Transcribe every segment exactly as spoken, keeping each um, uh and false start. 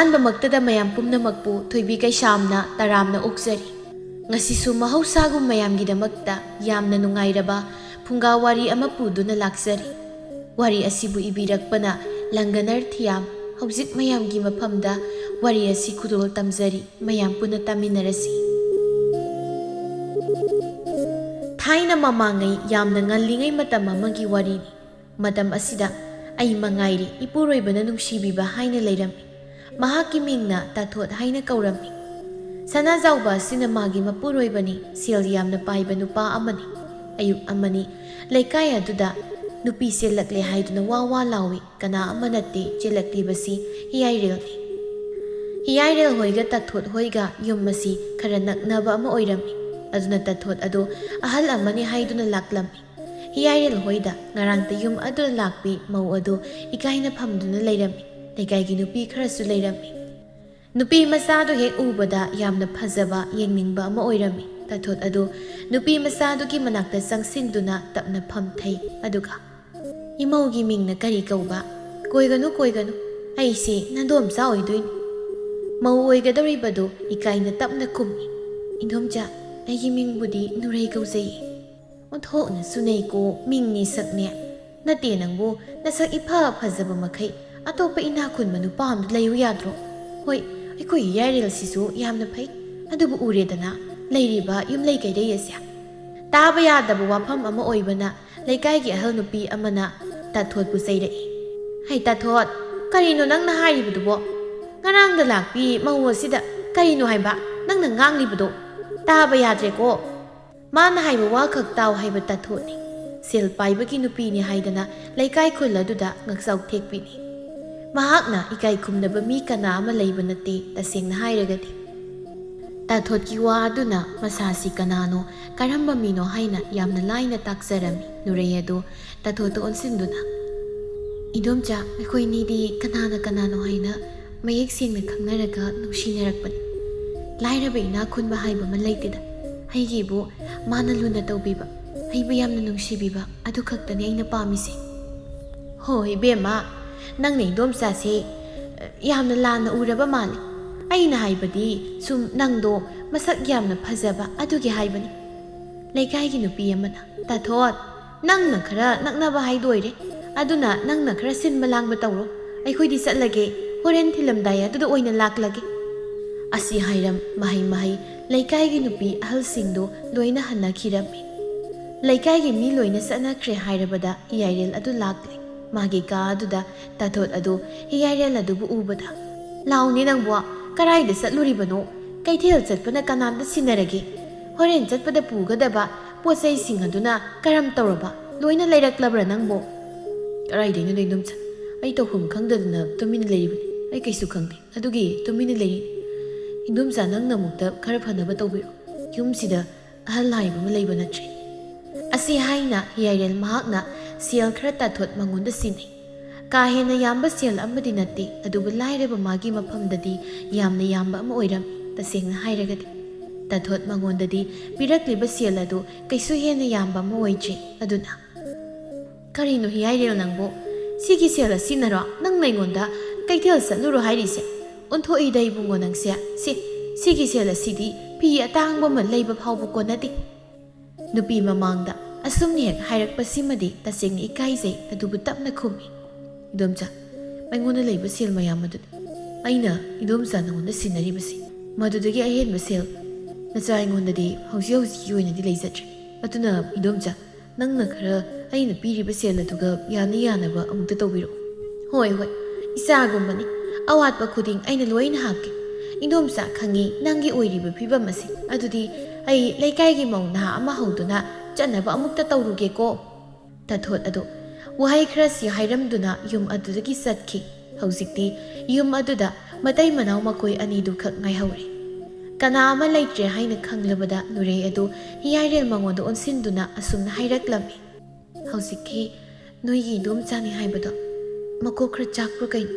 ꯑꯍꯥꯟꯕꯃꯛꯇꯗ ꯃꯌꯥꯝ ꯄꯨꯝꯅꯃꯛꯄꯨ ꯊꯣꯏꯕꯤ ꯀꯩꯁꯥꯝꯅ ꯇꯔꯥꯝꯅ ꯑꯣꯛꯆꯔꯤ꯫ ꯉꯁꯤꯁꯨ ꯃꯍꯧꯁꯥꯒꯨꯝ ꯃꯌꯥꯝꯒꯤꯗꯃꯛꯇ ꯌꯥꯝꯅ ꯅꯨꯡꯉꯥꯏꯔꯕ ꯐꯨꯡꯒꯥ ꯋꯥꯔꯤ ꯑꯃ ꯄꯨꯗꯨꯅ ꯂꯥꯛꯆꯔꯤ꯫ ꯋꯥꯔꯤ ꯑꯁꯤꯕꯨ ꯏꯕꯤꯔꯛꯄꯅ ꯂꯪꯒꯅꯔ ꯊꯤꯌꯥꯝ꯫ ꯍꯧꯖꯤꯛ ꯃꯌꯥꯝꯒꯤ ꯃꯐꯝꯗ ꯋꯥꯔꯤ ꯑꯁꯤ ꯈꯨꯗꯣꯜ ꯇꯝꯖꯔꯤ꯫ ꯃꯌꯥꯝ ꯄꯨꯟꯅ ꯇꯥꯃꯤꯟꯅꯔꯁꯤ꯫ ꯊꯥꯏꯅ ꯃꯃꯥꯡꯉꯩ ꯌꯥꯝꯅ ꯉꯜꯂꯤꯉꯩ ꯃꯇꯝ ꯑꯃꯒꯤ ꯋꯥꯔꯤꯅꯤ꯫ ꯃꯇꯝ ꯑꯁꯤꯗ ꯑꯩ ꯃꯉꯥꯏꯔꯦ ꯏꯄꯨꯔꯣꯏꯕꯅ ꯅꯨꯡꯁꯤꯕꯤꯕ ꯍꯥꯏꯅ ꯂꯩꯔꯝꯃꯤ꯫ ꯃꯍꯥꯛꯀꯤ ꯃꯤꯡꯅ ꯇꯥꯊꯣꯠ ꯍꯥꯏꯅ ꯀꯧꯔꯝꯃꯤ꯫ ꯁꯅꯥꯖꯥꯎꯕ ꯑꯁꯤꯅ ꯃꯥꯒꯤ ꯃꯄꯨꯔꯣꯏꯕꯅꯤ, ꯁꯦꯜ ꯌꯥꯝꯅ ꯄꯥꯏꯕ ꯅꯨꯄꯥ ꯑꯃꯅꯤ꯫ ꯑꯌꯨꯛ ꯑꯃꯅꯤ ꯂꯩꯀꯥꯏ ꯑꯗꯨꯗ ꯅꯨꯄꯤ ꯆꯦꯜꯂꯛꯂꯦ ꯍꯥꯏꯗꯨꯅ ꯋꯥ ꯋꯥ ꯂꯥꯎꯏ꯫ ꯀꯅꯥ ꯑꯃ ꯅꯠꯇꯦ ꯆꯦꯜꯂꯛꯂꯤꯕꯁꯤ, ꯍꯤꯌꯥꯏꯔꯦꯜꯅꯤ꯫ ꯍꯤꯌꯥꯏꯔꯦꯜ ꯍꯣꯏꯒ ꯇꯥꯊꯣꯠ ꯍꯣꯏꯒ ꯌꯨꯝ ꯑꯁꯤ ꯈꯔ ꯅꯛꯅꯕ ꯑꯃ ꯑꯣꯏꯔꯝꯃꯤ꯫ ꯑꯗꯨꯅ ꯇꯥꯊꯣꯠ ꯑꯗꯨ ꯑꯍꯜ ꯑꯃꯅꯤ ꯍꯥꯏꯗꯨꯅ ꯂꯥꯛꯂꯝꯃꯤ꯫ ꯍꯤꯌꯥꯏꯔꯦꯜ ꯍꯣꯏꯗ ꯉꯔꯥꯡꯇ ꯌꯨꯝ ꯑꯗꯨꯗ ꯂꯥꯛꯄꯤ ꯃꯧ ꯑꯗꯨ ꯏꯀꯥꯏꯅ ꯐꯝꯗꯨꯅ ꯂꯩꯔꯝꯃꯤ꯫ ꯂꯩꯀꯥꯏꯒꯤ ꯅꯨꯄꯤ ꯈꯔꯁꯨ ꯂꯩꯔꯝꯃꯤ꯫ ꯅꯨꯄꯤ ꯃꯆꯥꯗꯨ ꯍꯦꯛ ꯎꯕꯗ ꯌꯥꯝꯅ ꯐꯖꯕ, ꯌꯦꯡꯅꯤꯡꯕ ꯑꯃ ꯑꯣꯏꯔꯝꯃꯤ꯫ ꯇꯥꯊꯣꯠ ꯑꯗꯨ ꯅꯨꯄꯤ ꯃꯆꯥꯗꯨꯒꯤ ꯃꯅꯥꯛꯇ ꯆꯪꯁꯤꯟꯗꯨꯅ ꯇꯞꯅ ꯐꯝꯊꯩ꯫ ꯑꯗꯨꯒ, "ꯏꯃꯧꯒꯤ ꯃꯤꯡꯅ ꯀꯔꯤ ꯀꯧꯕ?" "ꯀꯣꯏꯒꯅꯨ, ꯀꯣꯏꯒꯅꯨ, ꯑꯩꯁꯦ ꯅꯥꯗꯣꯝꯆꯥ ꯑꯣꯏꯗꯣꯏꯅꯤ꯫" ꯃꯧ ꯑꯣꯏꯒꯗꯧꯔꯤꯕꯗꯨ ꯏꯀꯥꯏꯅ ꯇꯞꯅ ꯈꯨꯝꯃꯤ꯫ "ꯏꯟꯗꯣꯝꯆꯥ, ꯑꯩꯒꯤ ꯃꯤꯡꯕꯨꯗꯤ ꯅꯨꯔꯩ ꯀꯧꯖꯩꯌꯦ꯫" "ꯑꯣꯟꯊꯣꯛꯅꯁꯨ ꯅꯩꯀꯣ, ꯃꯤꯡꯅꯦ ꯁꯛꯅꯦ꯫ ꯅꯠꯇꯦ ꯅꯪꯕꯨ, ꯅꯁꯛ ꯏꯐ ꯐꯖꯕ ꯃꯈꯩ ꯑꯇꯣꯞꯄ ꯏꯅꯥꯛ ꯈꯨꯟꯕ ꯅꯨꯄꯥ ꯑꯃꯗ ꯂꯩꯌꯨ ꯌꯥꯗ꯭ꯔꯣ? ꯍꯣꯏ, ꯑꯩꯈꯣꯏ ꯌꯥꯏꯔꯦꯜꯁꯤꯁꯨ ꯌꯥꯝꯅ ꯐꯩ, ꯑꯗꯨꯕꯨ ꯎꯔꯦꯗꯅ ꯂꯩꯔꯤꯕ ꯌꯨꯝꯂꯩ ꯀꯩꯔꯩ ꯑꯁꯦ꯫" ꯇꯥꯕ ꯌꯥꯗꯕ ꯋꯥꯐꯝ ꯑꯃ ꯑꯣꯏꯕꯅ ꯂꯩꯀꯥꯏꯒꯤ ꯑꯍꯜ ꯅꯨꯄꯤ ꯑꯃꯅ ꯇꯥꯊꯣꯠꯄꯨ ꯆꯩꯔꯛꯏ꯫ "ꯍꯩ ꯇꯥꯊꯣꯠ, ꯀꯔꯤꯅꯣ ꯅꯪꯅ ꯍꯥꯏꯔꯤꯕꯗꯨꯕꯣ? ꯉꯔꯥꯡꯗ ꯂꯥꯛꯄꯤ ꯃꯧ ꯑꯁꯤꯗ ꯀꯔꯤꯅꯣ ꯍꯥꯏꯕ ꯅꯪꯅ ꯉꯥꯡꯂꯤꯕꯗꯣ? ꯇꯥꯕ ꯌꯥꯗ꯭ꯔꯦꯀꯣ꯫" ꯃꯥꯅ ꯍꯥꯏꯕ ꯋꯥ ꯈꯛ ꯇꯥꯎ ꯍꯥꯏꯕ ꯇꯥꯊꯣꯠꯅꯤ꯫ ꯁꯦꯜ ꯄꯥꯏꯕꯒꯤ ꯅꯨꯄꯤꯅꯤ ꯍꯥꯏꯗꯅ ꯂꯩꯀꯥꯏ ꯈꯨꯜ ꯑꯗꯨꯗ ꯉꯛꯆꯥꯎ ꯊꯦꯛꯄꯤꯅꯤ꯫ ꯃꯍꯥꯛꯅ ꯏꯀꯥꯏ ꯈꯨꯝꯅꯕ ꯃꯤ ꯀꯅꯥ ꯑꯃ ꯂꯩꯕ ꯅꯠꯇꯦ, ꯇꯁꯦꯡꯅ ꯍꯥꯏꯔꯒꯗꯤ꯫ ꯇꯥꯊꯣꯠꯀꯤ ꯋꯥ ꯑꯗꯨꯅ ꯃꯁꯥꯁꯤ ꯀꯅꯥꯅꯣ, ꯀꯔꯝꯕ ꯃꯤꯅꯣ ꯍꯥꯏꯅ ꯌꯥꯝꯅ ꯂꯥꯏꯅ ꯇꯥꯛꯆꯔꯝꯃꯤ꯫ ꯅꯨꯔꯩ ꯑꯗꯨ ꯇꯥꯊꯣꯠꯇ ꯑꯣꯟꯁꯤꯟꯗꯨꯅ, "ꯏꯗꯣꯝꯆꯥ, ꯑꯩꯈꯣꯏꯅꯤꯗꯤ ꯀꯅꯥꯅ ꯀꯅꯥꯅꯣ ꯍꯥꯏꯅ ꯃꯌꯦꯛ ꯁꯦꯡꯅ ꯈꯪꯅꯔꯒ ꯅꯨꯡꯁꯤꯅꯔꯛꯄꯅꯤ꯫ ꯂꯥꯏꯔꯕ ꯏꯅꯥꯛ ꯈꯨꯟꯕ ꯍꯥꯏꯕ ꯑꯃ ꯂꯩꯇꯦꯗ꯫ ꯑꯩꯒꯤꯕꯨ ꯃꯥꯅ ꯂꯨꯅ ꯇꯧꯕꯤꯕ, ꯑꯩꯕꯨ ꯌꯥꯝꯅ ꯅꯨꯡꯁꯤꯕꯤꯕ ꯑꯗꯨ ꯈꯛꯇꯅꯤ ꯑꯩꯅ ꯄꯥꯝꯃꯤꯁꯦ꯫" "ꯍꯣ ꯏꯕꯦꯝꯃ, ꯅꯪꯅ ꯏꯗꯣꯝꯆꯥꯁꯦ, ꯑ, ꯌꯥꯝꯅ ꯂꯥꯟꯅ ꯎꯔꯕ ꯃꯥꯜꯂꯤ꯫ ꯑꯩꯅ ꯍꯥꯏꯕꯗꯤ ꯁꯨꯝ ꯅꯪꯗꯣ ꯃꯁꯛ ꯌꯥꯝꯅ ꯐꯖꯕ ꯑꯗꯨꯒꯤ ꯍꯥꯏꯕꯅꯤ꯫ ꯂꯩꯀꯥꯏꯒꯤ ꯅꯨꯄꯤ ꯑꯃꯅ, "ꯇꯥꯊꯣꯠ, ꯅꯪꯅ ꯈꯔ ꯅꯛꯅꯕ ꯍꯥꯏꯗꯣꯏꯔꯦ꯫ ꯑꯗꯨꯅ ꯅꯪꯅ ꯈꯔ ꯁꯤꯟꯕ ꯂꯥꯡꯕ ꯇꯧꯔꯣ꯫ ꯑꯩꯈꯣꯏꯗꯤ ꯆꯠꯂꯒꯦ, ꯍꯣꯔꯦꯟ ꯊꯤꯜꯂꯝꯗꯥꯏ ꯑꯗꯨꯗ ꯑꯣꯏꯅ ꯂꯥꯛꯂꯒꯦ"꯫ ꯑꯁꯤ ꯍꯥꯏꯔꯝ ꯃꯍꯩ ꯃꯍꯩ ꯂꯩꯀꯥꯏꯒꯤ ꯅꯨꯄꯤ ꯑꯍꯜꯁꯤꯡꯗꯨ ꯂꯣꯏꯅ ꯍꯟꯅꯈꯤꯔꯝꯃꯤ꯫ ꯂꯩꯀꯥꯏꯒꯤ ꯃꯤ ꯂꯣꯏꯅ ꯆꯠꯅꯈ꯭ꯔꯦ ꯍꯥꯏꯔꯕꯗ ꯌꯥꯏꯔꯦꯜ ꯑꯗꯨ ꯂꯥꯛꯂꯦ꯫ ꯃꯥꯒꯤ ꯀꯥ ꯑꯗꯨꯗ ꯇꯥꯊꯣꯠ ꯑꯗꯨ ꯍꯤꯌꯥꯏꯔꯦꯜ ꯑꯗꯨꯕꯨ ꯎꯕꯗ, "ꯂꯥꯎꯅꯦ ꯅꯪꯕꯣ, ꯀꯔꯥꯏꯗ ꯆꯠꯂꯨꯔꯤꯕꯅꯣ? ꯀꯩꯊꯦꯜ ꯆꯠꯄꯅ ꯀꯅꯥꯝꯇ ꯁꯤꯟꯅꯔꯒꯦ? ꯍꯣꯔꯦꯟ ꯆꯠꯄꯗ ꯄꯨꯒꯗꯕ ꯄꯣꯠ ꯆꯩꯁꯤꯡ ꯑꯗꯨꯅ ꯀꯔꯝ ꯇꯧꯔꯕ? ꯂꯣꯏꯅ ꯂꯩꯔꯛꯂꯕ꯭ꯔꯥ ꯅꯪꯕꯣ?" "ꯀꯔꯥꯏꯗꯩꯅꯣꯗ ꯏꯟꯗꯣꯝꯆꯥ, ꯑꯩ ꯇꯧꯐꯝ ꯈꯪꯗꯗꯅ ꯇꯨꯃꯤꯟꯅ ꯂꯩꯔꯤꯕꯅꯤ꯫ ꯑꯩ ꯀꯩꯁꯨ ꯈꯪꯗꯦ, ꯑꯗꯨꯒꯤ ꯇꯨꯃꯤꯟꯅ ꯂꯩꯔꯤꯅꯤ꯫ ꯏꯟꯗꯣꯝꯆꯥ, ꯅꯪꯅ ꯑꯃꯨꯛꯇ ꯈꯔ ꯐꯅꯕ ꯇꯧꯕꯤꯔꯣ꯫ ꯌꯨꯝꯁꯤꯗ ꯑꯍꯜ ꯍꯥꯏꯕ ꯑꯃ ꯂꯩꯕ ꯅꯠꯇ꯭ꯔꯦ"꯫ ꯑꯁꯤ ꯍꯥꯏꯅ ꯌꯥꯏꯔꯦꯜ ꯃꯍꯥꯛꯅ ꯁꯦꯜ ꯈꯔ ꯇꯥꯊꯣꯠ ꯃꯉꯣꯟꯗ ꯁꯤꯟꯅꯩ꯫ ꯀꯥ ꯍꯦꯟꯅ ꯌꯥꯝꯕ ꯁꯦꯜ ꯑꯃꯗꯤ ꯅꯠꯇꯦ, ꯑꯗꯨꯕꯨ ꯂꯥꯏꯔꯕ ꯃꯥꯒꯤ ꯃꯐꯝꯗꯗꯤ ꯌꯥꯝꯅ ꯌꯥꯝꯕ ꯑꯃ ꯑꯣꯏꯔꯝꯃꯤ꯫ ꯇꯁꯦꯡꯅ ꯍꯥꯏꯔꯒꯗꯤ ꯇꯥꯊꯣꯠ ꯃꯉꯣꯟꯗꯗꯤ ꯄꯤꯔꯛꯂꯤꯕ ꯁꯦꯜ ꯑꯗꯨ ꯀꯩꯁꯨ ꯍꯦꯟꯅ ꯌꯥꯝꯕ ꯑꯃ ꯑꯣꯏꯗ꯭ꯔꯤ꯫ ꯑꯗꯨꯅ, "ꯀꯔꯤꯅꯣ ꯍꯤꯌꯥꯏꯔꯦꯜ ꯅꯪꯕꯨ? ꯁꯤꯒꯤ ꯁꯦꯜ ꯑꯁꯤꯅꯔꯣ ꯅꯪꯅ ꯑꯩꯉꯣꯟꯗ ꯀꯩꯊꯦꯜ ꯆꯠꯂꯨꯔꯣ ꯍꯥꯏꯔꯤꯁꯦ? ꯑꯣꯟꯊꯣꯛꯏꯗ ꯏꯕꯨꯡꯉꯣ ꯅꯪꯁꯦ꯫ ꯁꯤ, ꯁꯤꯒꯤ ꯁꯦꯜ ꯑꯁꯤꯗꯤ ꯐꯤ ꯑꯇꯥꯡꯕ ꯑꯃ ꯂꯩꯕ ꯐꯥꯎꯕ ꯀꯣꯟꯅꯗꯦ"꯫ ꯅꯨꯄꯤ ꯃꯃꯥꯡꯗ ꯑꯁꯨꯝꯅ ꯍꯦꯛ ꯍꯥꯏꯔꯛꯄꯁꯤꯃꯗꯤ ꯇꯁꯦꯡꯅ ꯏꯀꯥꯏꯖꯩ, ꯑꯗꯨꯕꯨ ꯇꯞꯅ ꯈꯨꯝꯃꯤ, "ꯏꯗꯣꯝꯆꯥ, ꯑꯩꯉꯣꯟꯗ ꯂꯩꯕ ꯁꯦꯜ ꯃꯌꯥꯝ ꯑꯗꯨꯗꯤ ꯑꯩꯅ ꯏꯗꯣꯝꯆꯥ ꯅꯉꯣꯟꯗ ꯁꯤꯟꯅꯔꯤꯕꯁꯤ, ꯃꯗꯨꯗꯒꯤ ꯑꯍꯦꯟꯕ ꯁꯦꯜ ꯅꯆꯥ ꯑꯩꯉꯣꯟꯗꯗꯤ ꯍꯧꯖꯤꯛ ꯍꯧꯖꯤꯛꯀꯤ ꯑꯣꯏꯅꯗꯤ ꯂꯩꯖꯗ꯭ꯔꯦ꯫ ꯑꯗꯨꯅ ꯏꯗꯣꯝꯆꯥ, ꯅꯪꯅ ꯈꯔ ꯑꯩꯅ ꯄꯤꯔꯤꯕ ꯁꯦꯜ ꯑꯗꯨꯒ ꯌꯥꯅ ꯌꯥꯅꯕ ꯑꯃꯨꯛꯇ ꯇꯧꯕꯤꯔꯛꯑꯣ"꯫ "ꯍꯣꯏ, ꯍꯣꯏ, ꯏꯆꯥꯒꯨꯝꯕꯅꯤ꯫ ꯑꯋꯥꯠꯄ ꯈꯨꯗꯤꯡ ꯑꯩꯅ ꯂꯣꯏꯅ ꯍꯥꯞꯀꯦ꯫ ꯏꯗꯣꯝꯆꯥ, ꯈꯪꯉꯤ ꯅꯪꯒꯤ ꯑꯣꯏꯔꯤꯕ ꯐꯤꯕꯝ ꯑꯁꯤ꯫ ꯑꯗꯨꯗꯤ ꯑꯩ ꯂꯩꯀꯥꯏꯒꯤ ꯃꯧ ꯅꯍꯥ ꯑꯃ ꯍꯧꯗꯨꯅ ꯆꯠꯅꯕ ꯑꯃꯨꯛꯇ ꯇꯧꯔꯨꯒꯦꯀꯣ"꯫ ꯇꯥꯊꯣꯠ ꯑꯗꯨ ꯋꯥꯍꯩ ꯈꯔꯁꯤ ꯍꯥꯏꯔꯝꯗꯨꯅ ꯌꯨꯝ ꯑꯗꯨꯗꯒꯤ ꯆꯠꯈꯤ꯫ ꯍꯧꯖꯤꯛꯇꯤ ꯌꯨꯝ ꯑꯗꯨꯗ ꯃꯇꯩ ꯃꯅꯥꯎ ꯃꯈꯣꯏ ꯑꯅꯤꯗꯨꯈꯛ ꯉꯥꯏꯍꯧꯔꯦ꯫ ꯀꯅꯥ ꯑꯃ ꯂꯩꯇ꯭ꯔꯦ ꯍꯥꯏꯅ ꯈꯪꯂꯕꯗ ꯅꯨꯔꯩ ꯑꯗꯨ ꯍꯤꯌꯥꯏꯔꯦꯜ ꯃꯉꯣꯟꯗ ꯑꯣꯟꯁꯤꯟꯗꯨꯅ ꯑꯁꯨꯝꯅ ꯍꯥꯏꯔꯛꯂꯝꯃꯤ, "ꯍꯧꯖꯤꯛꯀꯤ ꯅꯣꯏꯒꯤ ꯏꯗꯣꯝꯆꯥꯅꯤ ꯍꯥꯏꯕꯗꯣ ꯃꯀꯣꯛ ꯈꯔ ꯆꯥꯛꯄ꯭ꯔꯥ ꯀꯩꯅꯣ?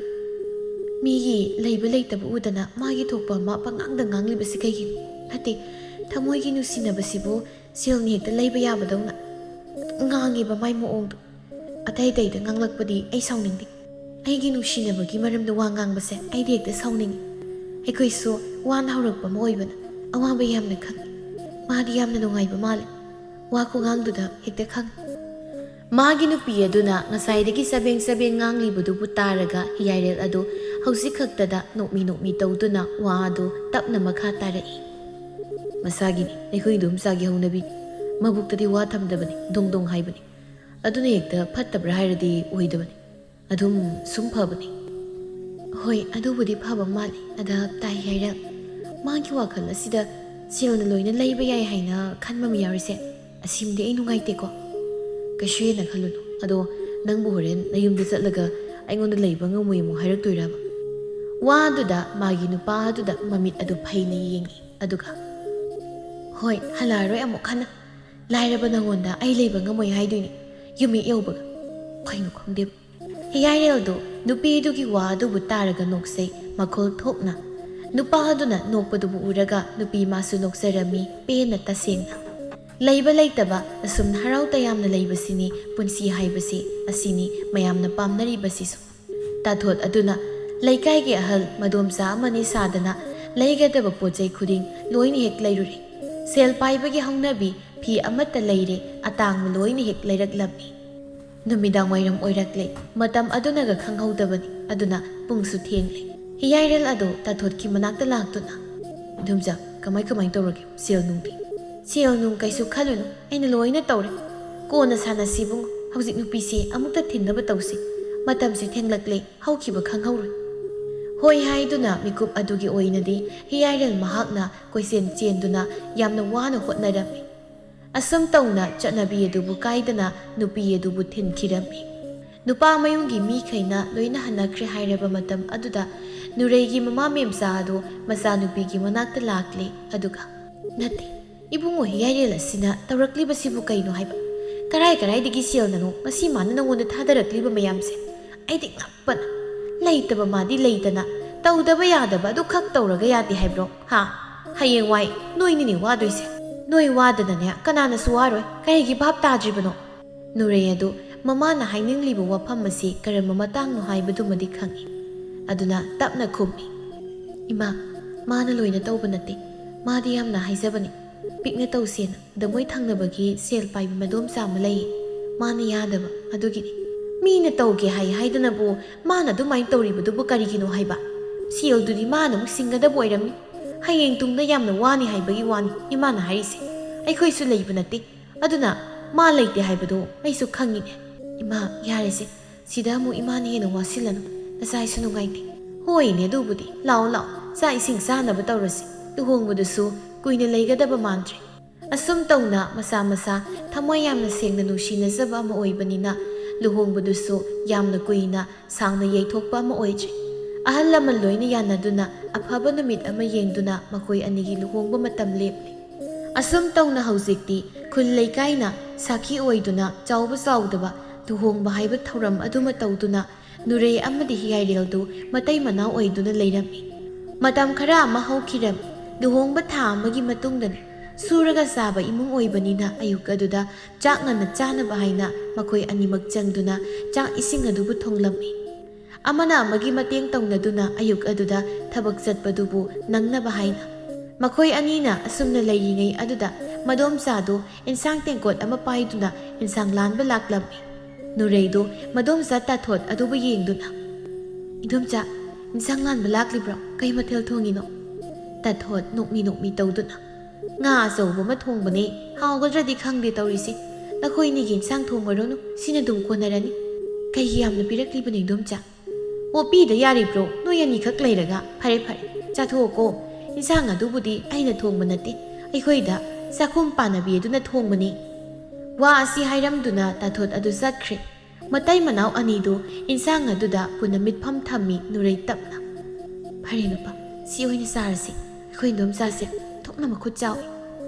ꯃꯤꯒꯤ ꯂꯩꯕ ꯂꯩꯇꯕ ꯎꯗꯅ ꯃꯥꯒꯤ ꯊꯣꯛꯄ ꯑꯃ ꯄꯉꯥꯡꯗ ꯉꯥꯡꯂꯤꯕꯁꯤ ꯀꯩꯒꯤꯅꯣ? ꯅꯠꯇꯦ, ꯊꯃꯣꯏꯒꯤ ꯅꯨꯡꯁꯤꯅꯕꯁꯤꯕꯨ ꯁꯦꯜꯅ ꯍꯦꯛꯇ ꯂꯩꯕ ꯌꯥꯕꯗꯧꯅ ꯉꯥꯡꯉꯤꯕ ꯃꯥꯏ ꯃꯑꯣꯡꯗꯣ꯫ ꯑꯇꯩ ꯑꯇꯩꯗ ꯉꯥꯡꯂꯛꯄꯗꯤ ꯑꯩ ꯁꯥꯎꯅꯤꯡꯗꯦ, ꯑꯩꯒꯤ ꯅꯨꯡꯁꯤꯅꯕꯒꯤ ꯃꯔꯝꯗ ꯋꯥ ꯉꯥꯡꯕꯁꯦ ꯑꯩꯗꯤ ꯍꯦꯛꯇ ꯁꯥꯎꯅꯤꯡꯉꯤ꯫ ꯑꯩꯈꯣꯏꯁꯨ ꯋꯥꯅ ꯍꯧꯔꯛꯄ ꯑꯃ ꯑꯣꯏꯕꯅ ꯑꯋꯥꯕ ꯌꯥꯝꯅ ꯈꯪꯉꯤ꯫ ꯃꯥꯗꯤ ꯌꯥꯝꯅ ꯅꯨꯡꯉꯥꯏꯕ ꯃꯥꯜꯂꯦ꯫ ꯋꯥ ꯈꯨꯉꯥꯡꯗꯨꯗ ꯍꯦꯛꯇ ꯈꯪꯉꯤ꯫ ꯃꯥꯒꯤ ꯅꯨꯄꯤ ꯑꯗꯨꯅ ꯉꯁꯥꯏꯗꯒꯤ ꯆꯕꯦꯡ ꯆꯕꯦꯡ ꯉꯥꯡꯂꯤꯕꯗꯨꯕꯨ ꯇꯥꯔꯒ ꯍꯤꯌꯥꯏꯔꯦꯜ ꯑꯗꯨ ꯍꯧꯖꯤꯛ ꯈꯛꯇꯗ ꯅꯣꯛꯃꯤ ꯅꯣꯛꯃꯤ ꯇꯧꯗꯨꯅ ꯋꯥ ꯑꯗꯨ ꯇꯞꯅ ꯃꯈꯥ ꯇꯥꯔꯛꯏ꯫ "ꯃꯁꯥꯒꯤꯅꯤ, ꯑꯩꯈꯣꯏ ꯏꯗꯣꯝꯆꯥꯒꯤ ꯍꯧꯅꯕꯤꯅꯤ꯫ ꯃꯕꯨꯛꯇꯗꯤ ꯋꯥ ꯊꯝꯗꯕꯅꯤ, ꯗꯣꯡ ꯗꯣꯡ ꯍꯥꯏꯕꯅꯤ꯫ ꯑꯗꯨꯅ ꯍꯦꯛꯇ ꯐꯠꯇꯕ꯭ꯔꯥ ꯍꯥꯏꯔꯗꯤ ꯑꯣꯏꯗꯕꯅꯤ꯫ ꯑꯗꯨꯝ ꯁꯨꯝ ꯐꯕꯅꯤ꯫" "ꯍꯣꯏ, ꯑꯗꯨꯕꯨꯗꯤ ꯐꯕ ꯃꯥꯜꯂꯤ꯫ ꯑꯗ ꯇꯥꯏ ꯍꯥꯏꯔ, ꯃꯥꯒꯤ ꯋꯥꯈꯜ ꯑꯁꯤꯗ ꯁꯦꯜꯅ ꯂꯣꯏꯅ ꯂꯩꯕ ꯌꯥꯏ ꯍꯥꯏꯅ ꯈꯟꯕ ꯑꯃ ꯌꯥꯎꯔꯤꯁꯦ, ꯑꯁꯤꯃꯗꯤ ꯑꯩ ꯅꯨꯡꯉꯥꯏꯇꯦꯀꯣ꯫" "ꯀꯩꯁꯨ ꯍꯦꯟꯅ ꯈꯜꯂꯨꯅꯨ꯫ ꯑꯗꯣ ꯅꯪꯕꯨ ꯍꯣꯔꯦꯟ ꯅꯌꯨꯝꯗ ꯆꯠꯂꯒ ꯑꯩꯉꯣꯟꯗ ꯂꯩꯕ ꯉꯝꯃꯣꯏ ꯑꯃꯨꯛ ꯍꯥꯏꯔꯛꯇꯣꯏꯔꯕ?" ꯋꯥꯗꯨꯗ ꯃꯥꯒꯤ ꯅꯨꯄꯥ ꯑꯗꯨꯗ ꯃꯃꯤꯠ ꯑꯗꯨ ꯐꯩꯅ ꯌꯦꯡꯉꯤ꯫ ꯑꯗꯨꯒ, "ꯍꯣꯏ, ꯍꯜꯂꯛꯑꯔꯣꯏ ꯑꯃꯨꯛ ꯍꯟꯅ꯫ ꯂꯥꯏꯔꯕ ꯅꯉꯣꯟꯗ ꯑꯩ ꯂꯩꯕ ꯉꯝꯃꯣꯏ ꯍꯥꯏꯗꯣꯏꯅꯤ ꯌꯨꯝ ꯍꯦꯛ ꯌꯧꯕꯒ꯫ ꯀꯩꯅꯣ ꯈꯪꯗꯦꯕ꯫" ꯍꯤꯌꯥꯏꯔꯦꯜꯗꯨ ꯅꯨꯄꯤꯗꯨꯒꯤ ꯋꯥ ꯑꯗꯨꯕꯨ ꯇꯥꯔꯒ ꯅꯣꯛꯆꯩ, ꯃꯈꯣꯜ ꯊꯣꯛꯅ꯫ ꯅꯨꯄꯥ ꯑꯗꯨꯅ ꯅꯣꯛꯄꯗꯨꯕꯨ ꯎꯔꯒ ꯅꯨꯄꯤ ꯃꯥꯁꯨ ꯅꯣꯛꯆꯔꯝꯃꯤ, ꯄꯦꯟꯅ ꯇꯁꯦꯡꯅ꯫ ꯂꯩꯕ ꯂꯩꯇꯕ, ꯑꯁꯨꯝ ꯍꯔꯥꯎ ꯇꯌꯥꯝꯅ ꯂꯩꯕꯁꯤꯅꯤ ꯄꯨꯟꯁꯤ ꯍꯥꯏꯕꯁꯤ, ꯑꯁꯤꯅꯤ ꯃꯌꯥꯝꯅ ꯄꯥꯝꯅꯔꯤꯕꯁꯤꯁꯨ꯫ ꯇꯥꯊꯣꯠ ꯑꯗꯨꯅ ꯂꯩꯀꯥꯏꯒꯤ ꯑꯍꯜ ꯃꯗꯣꯝꯆꯥ ꯑꯃꯅꯤ ꯁꯥꯗꯅ ꯂꯩꯒꯗꯕ ꯄꯣꯠ ꯆꯩ ꯈꯨꯗꯤꯡ ꯂꯣꯏꯅ ꯍꯦꯛ ꯂꯩꯔꯨꯔꯦ꯫ ꯁꯦꯜ ꯄꯥꯏꯕꯒꯤ ꯍꯧꯅꯕꯤ ꯐꯤ ꯑꯃꯠꯇ ꯂꯩꯔꯦ, ꯑꯇꯥꯡꯕ ꯂꯣꯏꯅ ꯍꯦꯛ ꯂꯩꯔꯛꯂꯝꯃꯤ꯫ ꯅꯨꯃꯤꯗꯥꯡ ꯋꯥꯏꯔꯝ ꯑꯣꯏꯔꯛꯂꯦ꯫ ꯃꯇꯝ ꯑꯗꯨꯅꯒ ꯈꯪꯍꯧꯗꯕꯅꯤ, ꯑꯗꯨꯅ ꯄꯨꯡꯁꯨ ꯊꯦꯡꯂꯦ꯫ ꯍꯤꯌꯥꯏꯔꯦꯜ ꯑꯗꯨ ꯇꯥꯊꯣꯠꯀꯤ ꯃꯅꯥꯛꯇ ꯂꯥꯛꯇꯨꯅ, "ꯏꯗꯣꯝꯆꯥ, ꯀꯃꯥꯏ ꯀꯃꯥꯏ ꯇꯧꯔꯒꯦ ꯁꯦꯜ ꯅꯨꯡꯗꯤ?" "ꯁꯦꯜ ꯅꯨꯡ ꯀꯩꯁꯨ ꯈꯜꯂꯨꯅꯨ, ꯑꯩꯅ ꯂꯣꯏꯅ ꯇꯧꯔꯦ꯫ ꯀꯣꯟꯅ ꯁꯥꯟꯅꯁꯤ ꯏꯕꯨꯡꯉꯣ, ꯍꯧꯖꯤꯛ ꯅꯨꯄꯤꯁꯦ ꯑꯃꯨꯛꯇ ꯊꯤꯟꯅꯕ ꯇꯧꯁꯤ꯫ ꯃꯇꯝꯁꯤ ꯊꯦꯡꯂꯛꯂꯦ, ꯍꯧꯈꯤꯕ ꯈꯪꯍꯧꯔꯣꯏ꯫" ꯍꯣꯏ ꯍꯥꯏꯗꯨꯅ ꯃꯤꯀꯨꯞ ꯑꯗꯨꯒꯤ ꯑꯣꯏꯅꯗꯤ ꯍꯤꯌꯥꯏꯔꯦꯜ ꯃꯍꯥꯛꯅ ꯀꯣꯏꯆꯦꯟ ꯆꯦꯟꯗꯨꯅ ꯌꯥꯝꯅ ꯋꯥꯅ ꯍꯣꯠꯅꯔꯝꯃꯤ꯫ ꯑꯁꯨꯝ ꯇꯧꯅ ꯆꯠꯅꯕꯤ ꯑꯗꯨꯕꯨ ꯀꯥꯏꯗꯅ ꯅꯨꯄꯤ ꯑꯗꯨꯕꯨ ꯊꯤꯟꯈꯤꯔꯝꯃꯤ꯫ ꯅꯨꯄꯥ ꯃꯌꯨꯝꯒꯤ ꯃꯤꯈꯩꯅ ꯂꯣꯏꯅ ꯍꯟꯅꯈ꯭ꯔꯦ ꯍꯥꯏꯔꯕ ꯃꯇꯝ ꯑꯗꯨꯗ ꯅꯨꯔꯩꯒꯤ ꯃꯃꯥ ꯃꯦꯝꯆꯥ ꯑꯗꯨ ꯃꯆꯥꯅꯨꯄꯤꯒꯤ ꯃꯅꯥꯛꯇ ꯂꯥꯛꯂꯦ, ꯑꯗꯨꯒ, "ꯅꯠꯇꯦ, ꯏꯕꯨꯡꯉꯣ ꯍꯤꯌꯥꯏꯔꯦꯜ ꯑꯁꯤꯅ ꯇꯧꯔꯛꯂꯤꯕꯁꯤꯕꯨ ꯀꯩꯅꯣ ꯍꯥꯏꯕ? ꯀꯔꯥꯏ ꯀꯔꯥꯏꯗꯒꯤ ꯁꯦꯜꯅꯅꯣ ꯉꯁꯤ ꯃꯥꯅ ꯅꯉꯣꯟꯗ ꯊꯥꯗꯔꯛꯂꯤꯕ ꯃꯌꯥꯝꯁꯦ? ꯑꯩꯗꯤ ꯉꯛꯄꯅ꯫ ꯂꯩꯇꯕ ꯃꯥꯗꯤ ꯂꯩꯇꯅ ꯇꯧꯗꯕ ꯌꯥꯗꯕ ꯑꯗꯨꯈꯛ ꯇꯧꯔꯒ ꯌꯥꯗꯦ ꯍꯥꯏꯕ꯭ꯔꯣ? ꯍꯥ? ꯍꯌꯦꯡꯋꯥꯏ ꯅꯣꯏꯅꯤꯅꯦ ꯋꯥꯗꯣꯏꯁꯦ꯫ ꯅꯣꯏ ꯋꯥꯗꯅꯅꯦ ꯀꯅꯥꯅꯁꯨ ꯋꯥꯔꯣꯏ꯫ ꯀꯔꯤꯒꯤ ꯚꯥꯞ ꯇꯥꯗ꯭ꯔꯤꯕꯅꯣ?" ꯅꯨꯔꯩ ꯑꯗꯨ ꯃꯃꯥꯅ ꯍꯥꯏꯅꯤꯡꯂꯤꯕ ꯋꯥꯐꯝ ꯑꯁꯤ ꯀꯔꯝꯕ ꯃꯇꯥꯡꯅꯣ ꯍꯥꯏꯕꯗꯨꯃꯗꯤ ꯈꯪꯏ꯫ ꯑꯗꯨꯅ ꯇꯞꯅ ꯈꯨꯝꯃꯤ, "ꯏꯃꯥ, ꯃꯥꯅ ꯂꯣꯏꯅ ꯇꯧꯕ ꯅꯠꯇꯦ꯫ ꯃꯥꯗꯤ ꯌꯥꯝꯅ ꯍꯥꯏꯖꯕꯅꯤ꯫ ꯄꯤꯛꯅ ꯇꯧꯁꯦꯅ ꯗꯃꯣꯏ ꯊꯪꯅꯕꯒꯤ ꯁꯦꯜ ꯄꯥꯏꯕꯤ ꯃꯗꯣꯝꯆꯥ ꯑꯃ ꯂꯩꯌꯦ꯫ ꯃꯥꯅ ꯌꯥꯗꯕ ꯑꯗꯨꯒꯤꯅꯤ꯫ ꯃꯤꯅ ꯇꯧꯒꯦ ꯍꯥꯏ ꯍꯥꯏꯗꯅꯕꯨ ꯃꯥꯅ ꯑꯗꯨꯃꯥꯏꯅ ꯇꯧꯔꯤꯕꯗꯨꯕꯨ ꯀꯔꯤꯒꯤꯅꯣ ꯍꯥꯏꯕ? ꯁꯦꯜꯗꯨꯗꯤ ꯃꯥꯅ ꯑꯃꯨꯛ ꯁꯤꯡꯒꯗꯕ ꯑꯣꯏꯔꯝꯃꯤ꯫ ꯍꯌꯦꯡ ꯇꯨꯡꯗ ꯌꯥꯝꯅ ꯋꯥꯅꯤ ꯍꯥꯏꯕꯒꯤ ꯋꯥꯅꯤ ꯏꯃꯥꯅ ꯍꯥꯏꯔꯤꯁꯦ꯫ ꯑꯩꯈꯣꯏꯁꯨ ꯂꯩꯕ ꯅꯠꯇꯦ꯫ ꯑꯗꯨꯅ ꯃꯥ ꯂꯩꯇꯦ ꯍꯥꯏꯕꯗꯣ ꯑꯩꯁꯨ ꯈꯪꯉꯤꯅꯦ꯫" "ꯏꯃꯥ, ꯌꯥꯔꯦꯁꯦ꯫ ꯁꯤꯗ ꯑꯃꯨꯛ ꯏꯃꯥꯅ ꯍꯦꯟꯅ ꯋꯥꯁꯤꯜꯂꯅꯨ꯫ ꯅꯆꯥ ꯑꯩꯁꯨ ꯅꯨꯡꯉꯥꯏꯇꯦ꯫" "ꯍꯣꯏꯅꯦ, ꯑꯗꯨꯕꯨꯗꯤ꯫ ꯂꯥꯛꯑꯣ, ꯂꯥꯛꯑꯣ꯫ ꯆꯥꯛ ꯏꯁꯤꯡ ꯆꯥꯅꯕ ꯇꯧꯔꯁꯤ꯫ ꯂꯨꯍꯣꯡꯕꯗꯨꯁꯨ ꯀꯨꯏꯅ ꯂꯩꯒꯗꯕ ꯃꯥꯟꯗ꯭ꯔꯦ꯫" ꯑꯁꯨꯝ ꯇꯧꯅ ꯃꯁꯥ ꯃꯁꯥ ꯊꯃꯣꯏ ꯌꯥꯝꯅ ꯁꯦꯡꯅ ꯅꯨꯡꯁꯤꯅꯖꯕ ꯑꯃ ꯑꯣꯏꯕꯅꯤꯅ ꯂꯨꯍꯣꯡꯕꯗꯨꯁꯨ ꯌꯥꯝꯅ ꯀꯨꯏꯅ ꯁꯥꯡꯅ ꯌꯩꯊꯣꯛꯄ ꯑꯃ ꯑꯣꯏꯗ꯭ꯔꯤ꯫ ꯑꯍꯜ ꯂꯃꯟ ꯂꯣꯏꯅ ꯌꯥꯅꯗꯨꯅ ꯑꯐꯕ ꯅꯨꯃꯤꯠ ꯑꯃ ꯌꯦꯡꯗꯨꯅ ꯃꯈꯣꯏ ꯑꯅꯤꯒꯤ ꯂꯨꯍꯣꯡꯕ ꯃꯇꯝ ꯂꯦꯞꯂꯤ꯫ ꯑꯁꯨꯝ ꯇꯧꯅ ꯍꯧꯖꯤꯛꯇꯤ ꯈꯨꯜ ꯂꯩꯀꯥꯏꯅ ꯁꯥꯈꯤ ꯑꯣꯏꯗꯨꯅ ꯆꯥꯎꯕ ꯆꯥꯎꯗꯕ ꯂꯨꯍꯣꯡꯕ ꯍꯥꯏꯕ ꯊꯧꯔꯝ ꯑꯗꯨꯃ ꯇꯧꯗꯨꯅ ꯅꯨꯔꯩ ꯑꯃꯗꯤ ꯍꯤꯌꯥꯏꯔꯦꯜꯗꯨ ꯃꯇꯩ ꯃꯅꯥꯎ ꯑꯣꯏꯗꯨꯅ ꯂꯩꯔꯝꯃꯤ꯫ ꯃꯇꯝ ꯈꯔ ꯑꯃ ꯍꯧꯈꯤꯔꯝꯃꯤ꯫ ꯂꯨꯍꯣꯡꯕ ꯊꯥ ꯑꯃꯒꯤ ꯃꯇꯨꯡꯗꯅꯤ꯫ ꯁꯨꯔꯒ ꯆꯥꯕ ꯏꯃꯨꯡ ꯑꯣꯏꯕꯅꯤꯅ ꯑꯌꯨꯛ ꯑꯗꯨꯗ ꯆꯥꯛ ꯉꯟꯅ ꯆꯥꯅꯕ ꯍꯥꯏꯅ ꯃꯈꯣꯏ ꯑꯅꯤꯃꯛ ꯆꯪꯗꯨꯅ ꯆꯥꯛ ꯏꯁꯤꯡ ꯑꯗꯨꯕꯨ ꯊꯣꯡꯂꯝꯃꯤ꯫ ꯑꯃꯅ ꯑꯃꯒꯤ ꯃꯇꯦꯡ ꯇꯧꯅꯗꯨꯅ ꯑꯌꯨꯛ ꯑꯗꯨꯗ ꯊꯕꯛ ꯆꯠꯄꯗꯨꯕꯨ ꯅꯪꯅꯕ ꯍꯥꯏꯅ꯫ ꯃꯈꯣꯏ ꯑꯅꯤꯅ ꯑꯁꯨꯝꯅ ꯂꯩꯔꯤꯉꯩ ꯑꯗꯨꯗ ꯃꯗꯣꯝꯆꯥꯗꯨ ꯏꯟꯁꯥꯡ ꯇꯦꯡꯀꯣꯠ ꯑꯃ ꯄꯥꯏꯗꯨꯅ ꯏꯟꯁꯥꯡ ꯂꯥꯟꯕ ꯂꯥꯛꯂꯝꯃꯤ꯫ ꯅꯨꯔꯩꯗꯨ ꯃꯗꯣꯝꯆꯥ ꯇꯥꯊꯣꯠ ꯑꯗꯨꯕꯨ ꯌꯦꯡꯗꯨꯅ, "ꯏꯗꯣꯝꯆꯥ, ꯏꯟꯁꯥꯡ ꯂꯥꯟꯕ ꯂꯥꯛꯂꯤꯕ꯭ꯔꯣ? ꯀꯩ ꯃꯊꯦꯜ ꯊꯣꯡꯉꯤꯅꯣ?" ꯇꯥꯊꯣꯠ ꯅꯣꯛꯃꯤ ꯅꯣꯛꯃꯤ ꯇꯧꯗꯨꯅ, "ꯉꯥ ꯑꯆꯧꯕ ꯑꯃ ꯊꯣꯡꯕꯅꯦ, ꯍꯥꯎꯒꯗ꯭ꯔꯗꯤ ꯈꯪꯗꯦ ꯇꯧꯔꯤꯁꯦ꯫ ꯅꯈꯣꯏꯅꯤꯒꯤ ꯏꯟꯁꯥꯡ ꯊꯣꯡꯉꯨꯔꯅꯨ, ꯁꯤꯅ ꯑꯗꯨꯝ ꯀꯣꯟꯅꯔꯅꯤ꯫ ꯀꯩꯒꯤ ꯌꯥꯝꯅ ꯄꯤꯔꯛꯂꯤꯕꯅꯣ ꯏꯗꯣꯝꯆꯥ?" "ꯑꯣ, ꯄꯤꯗ ꯌꯥꯔꯤꯕ꯭ꯔꯣ? ꯅꯣꯏ ꯑꯅꯤꯈꯛ ꯂꯩꯔꯒ꯫ ꯐꯔꯦ, ꯐꯔꯦ, ꯆꯥꯊꯣꯛꯑꯣꯀꯣ꯫ ꯏꯟꯁꯥꯡ ꯑꯗꯨꯕꯨꯗꯤ ꯑꯩꯅ ꯊꯣꯡꯕ ꯅꯠꯇꯦ, ꯑꯩꯈꯣꯏꯗ ꯆꯥꯛꯈꯨꯝ ꯄꯥꯟꯅꯕꯤ ꯑꯗꯨꯅ ꯊꯣꯡꯕꯅꯤ꯫" ꯋꯥ ꯑꯁꯤ ꯍꯥꯏꯔꯝꯗꯨꯅ ꯇꯥꯊꯣꯠ ꯑꯗꯨ ꯆꯠꯈ꯭ꯔꯦ꯫ ꯃꯇꯩ ꯃꯅꯥꯎ ꯑꯅꯤꯗꯨ ꯏꯟꯁꯥꯡ ꯑꯗꯨꯗ ꯄꯨꯟꯅ ꯃꯤꯠꯐꯝ ꯊꯝꯃꯤ ꯅꯨꯔꯩ ꯇꯞꯅ꯫ "ꯐꯔꯦ ꯅꯨꯄꯥ, ꯁꯤ ꯑꯣꯏꯅ ꯆꯥꯔꯁꯤ꯫ ꯑꯩꯈꯣꯏ ꯏꯗꯣꯝꯆꯥꯁꯦ ꯊꯣꯛꯅ ꯃꯈꯨꯠ ꯆꯥꯎꯏ꯫"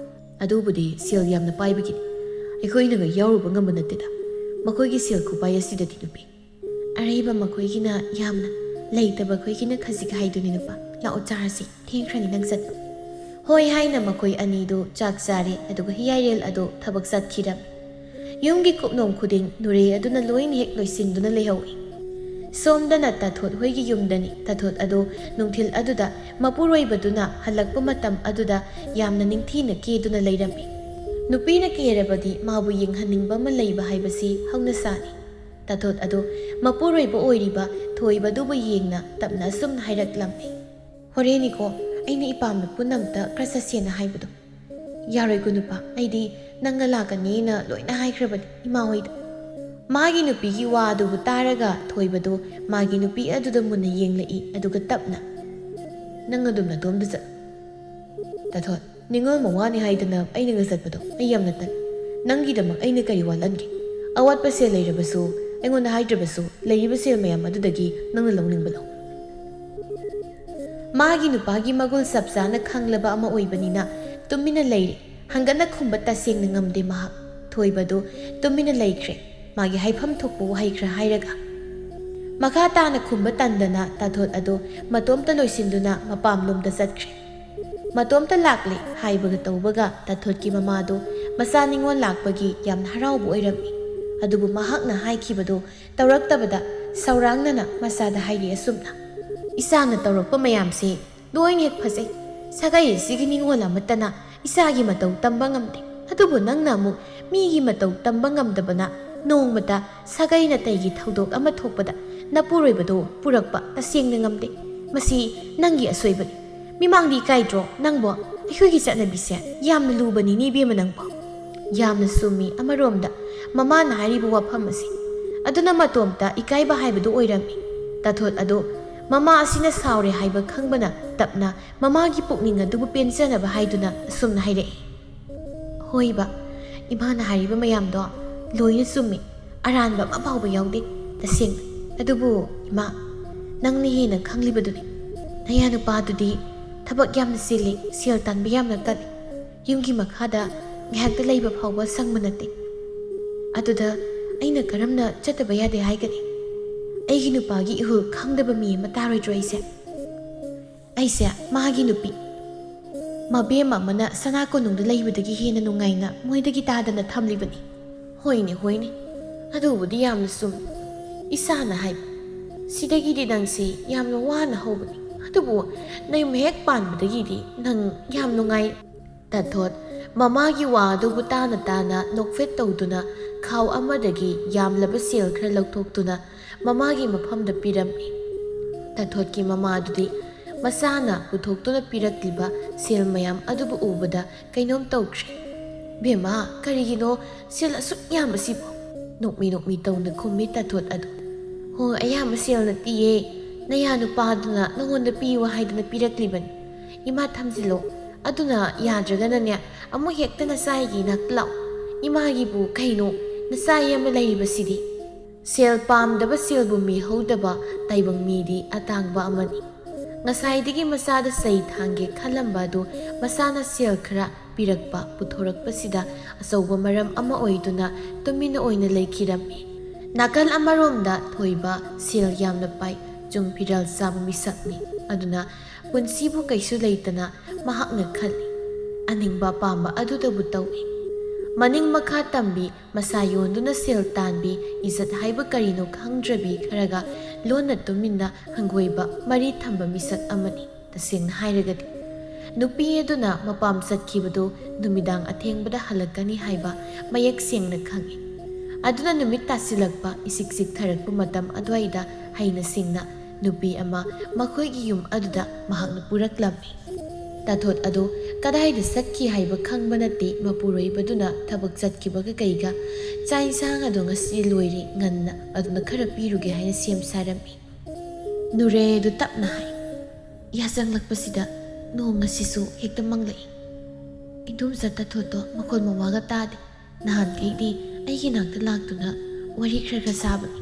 "ꯑꯗꯨꯕꯨꯗꯤ ꯁꯦꯜ ꯌꯥꯝꯅ ꯄꯥꯏꯕꯒꯤꯅꯤ꯫ ꯑꯩꯈꯣꯏꯅꯒ ꯌꯥꯎꯔꯨꯕ ꯉꯝꯕ ꯅꯠꯇꯦꯗ ꯃꯈꯣꯏꯒꯤ ꯁꯦꯜ ꯈꯨꯄꯥꯏ ꯑꯁꯤꯗꯗꯤ ꯅꯨꯄꯤ꯫ ꯑꯔꯩꯕ ꯃꯈꯣꯏꯒꯤꯅ ꯌꯥꯝꯅ, ꯂꯩꯇꯕ ꯑꯩꯈꯣꯏꯒꯤꯅ ꯈꯖꯤꯛ ꯍꯥꯏꯗꯨꯅꯤ ꯅꯨꯄꯥ꯫ ꯂꯥꯛꯑꯣ ꯆꯥꯔꯁꯤ, ꯊꯦꯡꯈ꯭ꯔꯅꯤ ꯅꯪ ꯆꯠꯄ꯫" ꯍꯣꯏ ꯍꯥꯏꯅ ꯃꯈꯣꯏ ꯑꯅꯤꯗꯨ ꯆꯥꯛ ꯆꯥꯔꯦ, ꯑꯗꯨꯒ ꯍꯤꯌꯥꯏꯔꯦꯜ ꯑꯗꯨ ꯊꯕꯛ ꯆꯠꯈꯤꯔꯝꯃꯤ꯫ ꯌꯨꯝꯒꯤ ꯀꯨꯞꯅꯣꯝ ꯈꯨꯗꯤꯡ ꯅꯨꯔꯦ ꯑꯗꯨꯅ ꯂꯣꯏꯅ ꯍꯦꯛ ꯂꯣꯏꯁꯤꯟꯗꯨꯅ ꯂꯩꯍꯧꯏ꯫ ꯁꯣꯝꯗꯅ ꯇꯥꯊꯣꯠ ꯍꯣꯏꯒꯤ ꯌꯨꯝꯗꯅꯤ꯫ ꯇꯥꯊꯣꯠ ꯑꯗꯨ ꯅꯨꯡꯊꯤꯜ ꯑꯗꯨꯗ ꯃꯄꯨꯔꯣꯏꯕꯗꯨꯅ ꯍꯜꯂꯛꯄ ꯃꯇꯝ ꯑꯗꯨꯗ ꯌꯥꯝꯅ ꯅꯤꯡꯊꯤꯅ ꯀꯦꯗꯨꯅ ꯂꯩꯔꯝꯃꯤ꯫ ꯅꯨꯄꯤꯅ ꯀꯦꯔꯕꯗꯤ ꯃꯥꯕꯨ ꯌꯦꯡꯍꯟꯅꯤꯡꯕ ꯑꯃ ꯂꯩꯕ ꯍꯥꯏꯕꯁꯤ ꯍꯧꯅꯁꯥꯅꯤ꯫ ꯇꯥꯊꯣꯠ ꯑꯗꯨ ꯃꯄꯨꯔꯣꯏꯕ ꯑꯣꯏꯔꯤꯕ ꯊꯣꯏꯕꯗꯨꯕꯨ ꯌꯦꯡꯅ ꯇꯞꯅ ꯑꯁꯨꯝꯅ ꯍꯥꯏꯔꯛꯂꯝꯃꯤ, "ꯍꯣꯔꯦꯟꯅꯤꯀꯣ ꯑꯩꯅ ꯏꯄꯥꯝꯗ ꯄꯨꯟꯅ ꯑꯝꯇ ꯈꯔ ꯆꯠꯁꯦꯅ ꯍꯥꯏꯕꯗꯣ꯫ ꯌꯥꯔꯣꯏꯀꯣ ꯅꯨꯄꯥ, ꯑꯩꯗꯤ ꯅꯪꯒ ꯂꯥꯛꯀꯅꯤꯅ ꯂꯣꯏꯅ ꯍꯥꯏꯈ꯭ꯔꯕꯅꯤ ꯏꯃꯥ ꯍꯣꯏꯗ꯫" ꯃꯥꯒꯤ ꯅꯨꯄꯤꯒꯤ ꯋꯥ ꯑꯗꯨꯕꯨ ꯇꯥꯔꯒ ꯊꯣꯏꯕꯗꯨ ꯃꯥꯒꯤ ꯅꯨꯄꯤ ꯑꯗꯨꯗ ꯃꯨꯟꯅ ꯌꯦꯡꯂꯛꯏ, ꯑꯗꯨꯒ ꯇꯞꯅ, "ꯅꯪ ꯑꯗꯨꯝ ꯅꯇꯣꯝꯗ ꯆꯠꯂꯨ ꯇꯥꯊꯣꯠ꯫ ꯅꯤꯉꯣꯜ ꯃꯋꯥꯅꯤ ꯍꯥꯏꯗꯅ ꯑꯩꯅꯒ ꯆꯠꯄꯗꯣ ꯑꯩ ꯌꯥꯝꯅ ꯇꯜꯂꯤ꯫ ꯅꯪꯒꯤꯗꯃꯛ ꯑꯩꯅ ꯀꯔꯤ ꯋꯥꯠꯂꯟꯒꯦ? ꯑꯋꯥꯠꯄ ꯁꯦꯜ ꯂꯩꯔꯕꯁꯨ, ꯑꯩꯉꯣꯟꯗ ꯍꯥꯏꯗ꯭ꯔꯕꯁꯨ, ꯂꯩꯔꯤꯕ ꯁꯦꯜ ꯃꯌꯥꯝ ꯑꯗꯨꯗꯒꯤ ꯅꯪꯅ ꯂꯧꯅꯤꯡꯕ ꯂꯧ꯫" ꯃꯥꯒꯤ ꯅꯨꯄꯥꯒꯤ ꯃꯒꯨꯜ ꯆꯞ ꯆꯥꯅ ꯈꯪꯂꯕ ꯑꯃ ꯑꯣꯏꯕꯅꯤꯅ ꯇꯨꯃꯤꯟꯅ ꯂꯩꯔꯦ꯫ ꯍꯪꯒꯠꯅ ꯈꯨꯝꯕ ꯇꯁꯦꯡꯅ ꯉꯝꯗꯦ ꯃꯍꯥꯛ꯫ ꯊꯣꯏꯕꯗꯨ ꯇꯨꯃꯤꯟꯅ ꯂꯩꯈ꯭ꯔꯦ, ꯃꯥꯒꯤ ꯍꯥꯏꯐꯝ ꯊꯣꯛꯄ ꯋꯥꯍꯩ ꯈꯔ ꯍꯥꯏꯔꯒ꯫ ꯃꯈꯥ ꯇꯥꯅ ꯈꯨꯝꯕ ꯇꯟꯗꯅ ꯇꯥꯊꯣꯠ ꯑꯗꯨ ꯃꯇꯣꯝꯇ ꯂꯣꯏꯁꯤꯟꯗꯨꯅ ꯃꯄꯥꯝꯂꯣꯝꯗ ꯆꯠꯈ꯭ꯔꯦ꯫ ꯃꯇꯣꯝꯇ ꯂꯥꯛꯂꯦ ꯍꯥꯏꯕꯒ ꯇꯧꯕꯒ ꯇꯥꯊꯣꯠꯀꯤ ꯃꯃꯥꯗꯨ ꯃꯆꯥ ꯅꯤꯉꯣꯜ ꯂꯥꯛꯄꯒꯤ ꯌꯥꯝꯅ ꯍꯔꯥꯎꯕ ꯑꯣꯏꯔꯝꯃꯤ꯫ ꯑꯗꯨꯕꯨ ꯃꯍꯥꯛꯅ ꯍꯥꯏꯈꯤꯕꯗꯨ ꯇꯧꯔꯛꯇꯕꯗ ꯁꯧꯔꯥꯡꯅꯅ ꯃꯆꯥꯗ ꯍꯥꯏꯔꯤ ꯑꯁꯨꯝꯅ, "ꯏꯆꯥꯅ ꯇꯧꯔꯛꯄ ꯃꯌꯥꯝꯁꯦ ꯂꯣꯏꯅ ꯍꯦꯛ ꯐꯖꯩ꯫ ꯁꯥꯒꯩ ꯑꯁꯤꯒꯤ ꯅꯤꯉꯣꯜ ꯑꯃꯠꯇꯅ ꯏꯆꯥꯒꯤ ꯃꯇꯧ ꯇꯝꯕ ꯉꯝꯗꯦ꯫ ꯑꯗꯨꯕꯨ ꯅꯪꯅ ꯑꯃꯨꯛ ꯃꯤꯒꯤ ꯃꯇꯧ ꯇꯝꯕ ꯉꯝꯗꯕꯅ ꯅꯣꯡꯃꯇ ꯁꯥꯒꯩ ꯅꯥꯇꯩꯒꯤ ꯊꯧꯗꯣꯛ ꯑꯃ ꯊꯣꯛꯄꯗ ꯅꯄꯨꯔꯣꯏꯕꯗꯨ ꯄꯨꯔꯛꯄ ꯇꯁꯦꯡꯅ ꯉꯝꯗꯦ꯫ ꯃꯁꯤ ꯅꯪꯒꯤ ꯑꯁꯣꯏꯕꯅꯤ꯫ ꯃꯤꯃꯥꯡꯗ ꯏꯀꯥꯏꯗ꯭ꯔꯣ ꯅꯪꯕꯣ? ꯑꯩꯈꯣꯏꯒꯤ ꯆꯠꯅꯕꯤꯁꯦ ꯌꯥꯝꯅ ꯂꯨꯕꯅꯤꯅꯦ ꯏꯕꯦꯝꯃ ꯅꯪꯕꯣ꯫" ꯌꯥꯝꯅ ꯆꯨꯝꯃꯤ ꯑꯃꯔꯣꯝꯗ ꯃꯃꯥꯅ ꯍꯥꯏꯔꯤꯕ ꯋꯥꯐꯝ ꯑꯁꯤ꯫ ꯑꯗꯨꯅ ꯃꯇꯣꯝꯇ ꯏꯀꯥꯏꯕ ꯍꯥꯏꯕꯗꯨ ꯑꯣꯏꯔꯝꯃꯤ꯫ ꯇꯥꯊꯣꯠ ꯑꯗꯨ ꯃꯃꯥ ꯑꯁꯤꯅ ꯁꯥꯎꯔꯦ ꯍꯥꯏꯕ ꯈꯪꯕꯅ ꯇꯞꯅ ꯃꯃꯥꯒꯤ ꯄꯨꯛꯅꯤꯡ ꯑꯗꯨꯕꯨ ꯄꯦꯟꯖꯅꯕ ꯍꯥꯏꯗꯨꯅ ꯑꯁꯨꯝꯅ ꯍꯥꯏꯔꯛꯏ, "ꯍꯣꯏꯕ, ꯏꯃꯥꯅ ꯍꯥꯏꯔꯤꯕ ꯃꯌꯥꯝꯗꯣ ꯂꯣꯏꯅ ꯆꯨꯝꯃꯤ꯫ ꯑꯔꯥꯟꯕ ꯑꯃ ꯐꯥꯎꯕ ꯌꯥꯎꯗꯦ ꯇꯁꯦꯡꯅ꯫ ꯑꯗꯨꯕꯨ ꯏꯃꯥ, ꯅꯪꯅ ꯍꯦꯟꯅ ꯈꯪꯂꯤꯕꯗꯨꯅꯤ꯫ ꯅꯌꯥ ꯅꯨꯄꯥꯗꯨꯗꯤ ꯊꯕꯛ ꯌꯥꯝꯅ ꯆꯤꯜꯂꯤ, ꯁꯦꯜ ꯇꯥꯟꯕ ꯌꯥꯝꯅ ꯀꯜꯂꯤ꯫ ꯌꯨꯝꯒꯤ ꯃꯈꯥꯗ ꯉꯥꯏꯍꯥꯛꯇ ꯂꯩꯕ ꯐꯥꯎꯕ ꯁꯪꯕ ꯅꯠꯇꯦ꯫ ꯑꯗꯨꯗ ꯑꯩꯅ ꯀꯔꯝꯅ ꯆꯠꯇꯕ ꯌꯥꯗꯦ ꯍꯥꯏꯒꯅꯤ? ꯑꯩꯒꯤ ꯅꯨꯄꯥꯒꯤ ꯏꯍꯨꯜ ꯈꯪꯗꯕ ꯃꯤ ꯑꯃ ꯇꯥꯔꯣꯏꯗ꯭ꯔꯣ ꯑꯩꯁꯦ? ꯑꯩꯁꯦ ꯃꯥꯒꯤ ꯅꯨꯄꯤ, ꯃꯕꯦꯝ ꯑꯃꯅ ꯁꯅꯥ ꯀꯣꯅꯨꯡꯗ ꯂꯩꯕꯗꯒꯤ ꯍꯦꯟꯅ ꯅꯨꯡꯉꯥꯏꯅ ꯃꯣꯏꯗꯒꯤ ꯇꯥꯗꯅ ꯊꯝꯂꯤꯕꯅꯤ꯫ "ꯍꯣꯏꯅꯦ, ꯍꯣꯏꯅꯦ, ꯑꯗꯨꯕꯨꯗꯤ ꯌꯥꯝꯅ ꯆꯨꯝꯃꯤ꯫ ꯏꯁꯥꯅ ꯍꯥꯏꯕ, ꯁꯤꯗꯒꯤꯗꯤ ꯅꯪꯁꯤ ꯌꯥꯝꯅ ꯋꯥꯅ ꯍꯧꯕꯅꯤ꯫ ꯑꯗꯨꯕꯨ ꯅꯌꯨꯝ ꯍꯦꯛ ꯄꯥꯟꯕꯗꯒꯤꯗꯤ ꯅꯪ ꯌꯥꯝ ꯅꯨꯡꯉꯥꯏ꯫" ꯇꯥꯊꯣꯠ ꯃꯃꯥꯒꯤ ꯋꯥ ꯑꯗꯨꯕꯨ ꯇꯥꯅ ꯇꯥꯅ ꯅꯣꯛꯐꯦꯠ ꯇꯧꯗꯨꯅ ꯈꯥꯎ ꯑꯃꯗꯒꯤ ꯌꯥꯝꯂꯕ ꯁꯦꯜ ꯈꯔ ꯂꯧꯊꯣꯛꯇꯨꯅ ꯃꯃꯥꯒꯤ ꯃꯐꯝꯗ ꯄꯤꯔꯝꯃꯤ꯫ ꯇꯥꯊꯣꯠꯀꯤ ꯃꯃꯥꯗꯨꯗꯤ ꯃꯆꯥꯅ ꯄꯨꯊꯣꯛꯇꯨꯅ ꯄꯤꯔꯛꯂꯤꯕ ꯁꯦꯜ ꯃꯌꯥꯝ ꯑꯗꯨꯕꯨ ꯎꯕꯗ ꯀꯩꯅꯣꯝ ꯇꯧꯈ꯭ꯔꯦ꯫ "ꯕꯦꯝꯃ, ꯀꯔꯤꯒꯤꯅꯣ ꯁꯦꯜ ꯑꯁꯨꯛ ꯌꯥꯝꯕꯁꯤꯕꯨ?" ꯅꯣꯛꯃꯤ ꯅꯣꯛꯃꯤ ꯇꯧꯅ ꯈꯨꯝꯃꯤ ꯇꯥꯊꯣꯠ ꯑꯗꯨ꯫ "ꯍꯣ, ꯑꯌꯥꯝꯕ ꯁꯦꯜ ꯅꯠꯇꯤꯌꯦ, ꯅꯌꯥ ꯅꯨꯄꯥꯗꯨꯅ ꯅꯉꯣꯟꯗ ꯄꯤꯌꯨ ꯍꯥꯏꯗꯅ ꯄꯤꯔꯛꯂꯤꯕꯅꯤ꯫ ꯏꯃꯥ, ꯊꯝꯖꯤꯜꯂꯣ꯫ ꯑꯗꯨꯅ ꯌꯥꯗ꯭ꯔꯒꯅꯅꯦ, ꯑꯃꯨꯛ ꯍꯦꯛꯇ ꯅꯆꯥꯏꯒꯤ ꯏꯅꯥꯛꯇ ꯂꯥꯛꯑꯣ꯫ ꯏꯃꯥꯒꯤꯕꯨ ꯀꯩꯅꯣ, ꯅꯆꯥꯏ ꯑꯃ ꯂꯩꯔꯤꯕꯁꯤꯗꯤ꯫" ꯁꯦꯜ ꯄꯥꯝꯗꯕ, ꯁꯦꯜꯕꯨ ꯃꯤꯍꯧꯗꯕ ꯇꯥꯏꯕꯪ ꯃꯤꯗꯤ ꯑꯇꯥꯡꯕ ꯑꯃꯅꯤ꯫ ꯉꯁꯥꯏꯗꯒꯤ ꯃꯆꯥꯗ ꯆꯩ ꯊꯥꯡꯒꯦ ꯈꯜꯂꯝꯕ ꯑꯗꯨ ꯃꯆꯥꯅ ꯁꯦꯜ ꯈꯔ ꯄꯤꯔꯛꯄ ꯄꯨꯊꯣꯔꯛꯄꯁꯤꯗ ꯑꯆꯧꯕ ꯃꯔꯝ ꯑꯃ ꯑꯣꯏꯗꯨꯅ ꯇꯨꯃꯤꯟꯅ ꯑꯣꯏꯅ ꯂꯩꯈꯤꯔꯝꯃꯤ꯫ ꯅꯥꯀꯜ ꯑꯃꯔꯣꯝꯗ ꯊꯣꯏꯕ ꯁꯦꯜ ꯌꯥꯝꯅ ꯄꯥꯏ, ꯆꯨꯡ ꯐꯤꯔꯥꯜ ꯆꯥꯕ ꯃꯤꯁꯛꯅꯤ꯫ ꯑꯗꯨꯅ ꯄꯨꯟꯁꯤꯕꯨ ꯀꯩꯁꯨ ꯂꯩꯇꯅ ꯃꯍꯥꯛꯅ ꯈꯜꯂꯤ꯫ ꯑꯅꯤꯡꯕ ꯑꯄꯥꯝꯕ ꯑꯗꯨꯗꯕꯨ ꯇꯧꯏ꯫ ꯃꯅꯤꯡ ꯃꯈꯥ ꯇꯝꯕꯤ, ꯃꯁꯥ ꯌꯣꯟꯗꯨꯅ ꯁꯦꯜ ꯇꯥꯟꯕꯤ, ꯏꯖꯠ ꯍꯥꯏꯕ ꯀꯔꯤꯅꯣ ꯈꯪꯗ꯭ꯔꯕꯤ ꯈꯔꯒ ꯂꯣꯟꯅ ꯇꯨꯃꯤꯟꯅ ꯍꯪꯒꯣꯏꯕ ꯃꯔꯤ ꯊꯝꯕ ꯃꯤꯁꯛ ꯑꯃꯅꯤ꯫ ꯇꯁꯦꯡꯅ ꯍꯥꯏꯔꯒꯗꯤ ꯅꯨꯄꯤ ꯑꯗꯨꯅ ꯃꯄꯥꯝ ꯆꯠꯈꯤꯕꯗꯨ ꯅꯨꯃꯤꯗꯥꯡ ꯑꯊꯦꯡꯕꯗ ꯍꯜꯂꯛꯀꯅꯤ ꯍꯥꯏꯕ ꯃꯌꯦꯛ ꯁꯦꯡꯅ ꯈꯪꯏ꯫ ꯑꯗꯨꯅ ꯅꯨꯃꯤꯠ ꯇꯥꯁꯤꯜꯂꯛꯄ, ꯏꯁꯤꯛ ꯆꯤꯛꯊꯔꯛꯄ ꯃꯇꯝ ꯑꯗꯨꯋꯥꯏꯗ ꯍꯩꯅ ꯁꯤꯡꯅ ꯅꯨꯄꯤ ꯑꯃ ꯃꯈꯣꯏꯒꯤ ꯌꯨꯝ ꯑꯗꯨꯗ ꯃꯍꯥꯛꯅ ꯄꯨꯔꯛꯂꯝꯃꯤ꯫ ꯇꯥꯊꯣꯠ ꯑꯗꯨ ꯀꯗꯥꯏꯗ ꯆꯠꯈꯤ ꯍꯥꯏꯕ ꯈꯪꯕ ꯅꯠꯇꯦ꯫ ꯃꯄꯨꯔꯣꯏꯕꯗꯨꯅ ꯊꯕꯛ ꯆꯠꯈꯤꯕꯒ ꯀꯩꯒ ꯆꯥꯛ ꯏꯟꯁꯥꯡ ꯑꯗꯨ ꯉꯁꯤ ꯂꯣꯏꯔꯦ, ꯉꯟꯅ ꯑꯗꯨꯅ ꯈꯔ ꯄꯤꯔꯨꯒꯦ ꯍꯥꯏꯅ ꯁꯦꯝ ꯁꯥꯔꯝꯃꯤ꯫ ꯅꯨꯔꯦ ꯑꯗꯨ ꯇꯞꯅ ꯍꯥꯏ꯫ ꯌꯥꯆꯪꯂꯛꯄꯁꯤꯗ ꯅꯣꯡ ꯑꯁꯤꯁꯨ ꯍꯦꯛꯇ ꯃꯪꯂꯛꯏ꯫ ꯏꯟꯗꯣꯝꯆꯥ ꯇꯥꯊꯣꯠꯇꯣ ꯃꯈꯣꯜ ꯃꯋꯥꯒ ꯇꯥꯗꯦ꯫ ꯅꯍꯥꯟꯈꯩꯗꯤ ꯑꯩꯒꯤ ꯅꯥꯛꯇ ꯂꯥꯛꯇꯨꯅ ꯋꯥꯔꯤ ꯈꯔ ꯈꯔ ꯁꯥꯕꯅꯤ꯫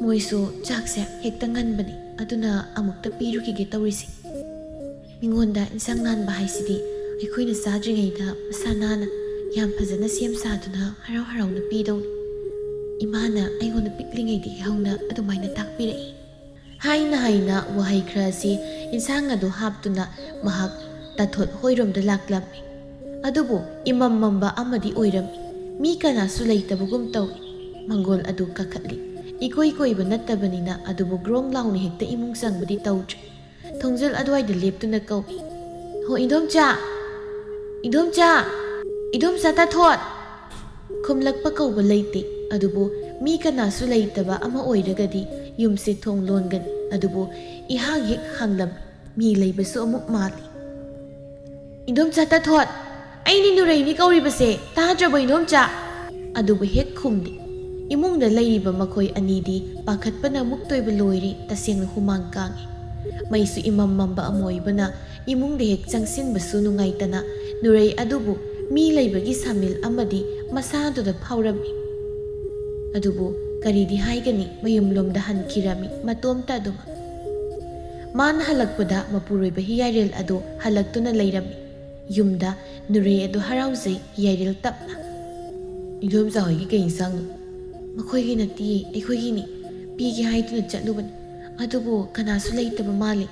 ꯃꯣꯏꯁꯨ ꯆꯥꯛꯁꯦ ꯍꯦꯛꯇ ꯉꯟꯕꯅꯤ, ꯑꯗꯨꯅ ꯑꯃꯨꯛꯇ ꯄꯤꯔꯨꯈꯤꯒꯦ ꯇꯧꯔꯤꯁꯤ꯫ ꯃꯤꯉꯣꯟꯗ ꯏꯟꯁꯥꯡ ꯅꯥꯟꯕ ꯍꯥꯏꯁꯤꯗꯤ ꯑꯩꯈꯣꯏꯅ ꯆꯥꯗ꯭ꯔꯤꯉꯩꯗ ꯃꯁꯥ ꯅꯥꯟꯅ ꯌꯥꯝ ꯐꯖꯅ ꯁꯦꯝ ꯁꯥꯗꯨꯅ ꯍꯔꯥꯎ ꯍꯔꯥꯎꯅ ꯄꯤꯗꯧꯅꯤ꯫ ꯏꯃꯥꯅ ꯑꯩꯉꯣꯟꯗ ꯄꯤꯛꯂꯤꯉꯩꯗꯒꯤ ꯍꯧꯅ ꯑꯗꯨꯃꯥꯏꯅ ꯇꯥꯛꯄꯤꯔꯛꯏ꯫ ꯍꯥꯏꯅ ꯍꯥꯏꯅ ꯋꯥꯍꯩ ꯈꯔ ꯑꯁꯤ ꯏꯟꯁꯥꯡ ꯑꯗꯨ ꯍꯥꯞꯇꯨꯅ ꯃꯍꯥꯛ ꯇꯥꯊꯣꯠ ꯍꯣꯏꯔꯣꯝꯗ ꯂꯥꯛꯂꯝꯃꯤ꯫ ꯑꯗꯨꯕꯨ ꯏꯃꯝ ꯃꯝꯕ ꯑꯃꯗꯤ ꯑꯣꯏꯔꯝꯃꯤ꯫ ꯃꯤ ꯀꯅꯥꯁꯨ ꯂꯩꯇꯕꯒꯨꯝ ꯇꯧꯏ꯫ ꯃꯪꯒꯣꯜ ꯑꯗꯨ ꯀꯥꯈꯠꯂꯤ꯫ ꯏꯀꯣꯏ ꯀꯣꯏꯕ ꯅꯠꯇꯕꯅꯤꯅ ꯑꯗꯨꯕꯨ ꯒ꯭ꯔꯣꯡ ꯂꯥꯎꯅ ꯍꯦꯛꯇ ꯏꯃꯨꯡ ꯆꯪꯕꯗꯤ ꯇꯧꯗ꯭ꯔꯤ꯫ ꯊꯣꯡꯖꯤꯜ ꯑꯗꯨꯋꯥꯏꯗ ꯂꯦꯞꯇꯨꯅ ꯀꯧꯏ, "ꯍꯣ, ꯏꯟꯗꯣꯝꯆꯥ! ꯏꯟꯗꯣꯝꯆꯥ! ꯏꯟꯗꯣꯝꯆꯥ ꯇꯥꯊꯣꯠ!" ꯈꯨꯝꯂꯛꯄ ꯀꯧꯕ ꯂꯩꯇꯦ꯫ ꯑꯗꯨꯕꯨ ꯃꯤ ꯀꯅꯥꯁꯨ ꯂꯩꯇꯕ ꯑꯃ ꯑꯣꯏꯔꯒꯗꯤ ꯌꯨꯝꯁꯦ ꯊꯣꯡ ꯂꯣꯟꯒꯅꯤ꯫ ꯑꯗꯨꯕꯨ ꯏꯍꯥꯡ ꯍꯦꯛ ꯍꯥꯡꯂꯝꯃꯤ꯫ ꯃꯤ ꯂꯩꯕꯁꯨ ꯑꯃꯨꯛ ꯃꯥꯜꯂꯤ꯫ "ꯏꯟꯗꯣꯝꯆꯥ ꯇꯥꯊꯣꯠ! ꯑꯩꯅꯤ ꯅꯨꯔꯩꯅꯤ ꯀꯧꯔꯤꯕꯁꯦ, ꯇꯥꯗ꯭ꯔꯕꯣ ꯏꯟꯗꯣꯝꯆꯥ?" ꯑꯗꯨꯕꯨ ꯍꯦꯛ ꯈꯨꯝꯗꯦ꯫ ꯏꯃꯨꯡꯗ ꯂꯩꯔꯤꯕ ꯃꯈꯣꯏ ꯑꯅꯤꯗꯤ ꯄꯥꯈꯠꯄꯅ ꯃꯨꯛꯇꯣꯏꯕ ꯂꯣꯏꯔꯦ, ꯇꯁꯦꯡꯅ ꯍꯨꯃꯥꯡ ꯀꯥꯡꯉꯤ꯫ ꯃꯩꯁꯨ ꯏꯃꯝ ꯃꯝꯕ ꯑꯃ ꯑꯣꯏꯕꯅ ꯏꯃꯨꯡꯗ ꯍꯦꯛ ꯆꯪꯁꯤꯟꯕꯁꯨ ꯅꯨꯡꯉꯥꯏꯇꯅ ꯅꯨꯔꯩ ꯑꯗꯨꯕꯨ ꯃꯤ ꯂꯩꯕꯒꯤ ꯁꯥꯃꯤꯜ ꯑꯃꯗꯤ ꯃꯁꯥꯗꯨꯗ ꯐꯥꯎꯔꯝꯃꯤ꯫ ꯑꯗꯨꯕꯨ ꯀꯔꯤꯗꯤ ꯍꯥꯏꯒꯅꯤ, ꯃꯌꯨꯝꯂꯣꯝꯗ ꯍꯟꯈꯤꯔꯝꯃꯤ ꯃꯇꯣꯝꯇ ꯑꯗꯨꯃꯛ꯫ ꯃꯥꯅ ꯍꯜꯂꯛꯄꯗ ꯃꯄꯨꯔꯣꯏꯕ ꯍꯤꯌꯥꯏꯔꯦꯜ ꯑꯗꯨ ꯍꯜꯂꯛꯇꯨꯅ ꯂꯩꯔꯝꯃꯤ꯫ ꯌꯨꯝꯗ ꯅꯨꯔꯩ ꯑꯗꯨ ꯍꯔꯥꯎꯖꯩ ꯍꯤꯌꯥꯏꯔꯦꯜ ꯇꯞꯅ꯫ "ꯏꯟꯗꯣꯝꯆꯥ ꯍꯣꯏꯒꯤ ꯀꯩ ꯏꯟꯁꯥꯡꯅꯣ?" "ꯃꯈꯣꯏꯒꯤ ꯅꯠꯇꯤꯌꯦ, ꯑꯩꯈꯣꯏꯒꯤꯅꯤ꯫ ꯄꯤꯒꯦ ꯍꯥꯏꯗꯨꯅ ꯆꯠꯂꯨꯕꯅꯤ꯫ ꯑꯗꯨꯕꯨ ꯀꯅꯥꯁꯨ ꯂꯩꯇꯕ ꯃꯥꯜꯂꯤ꯫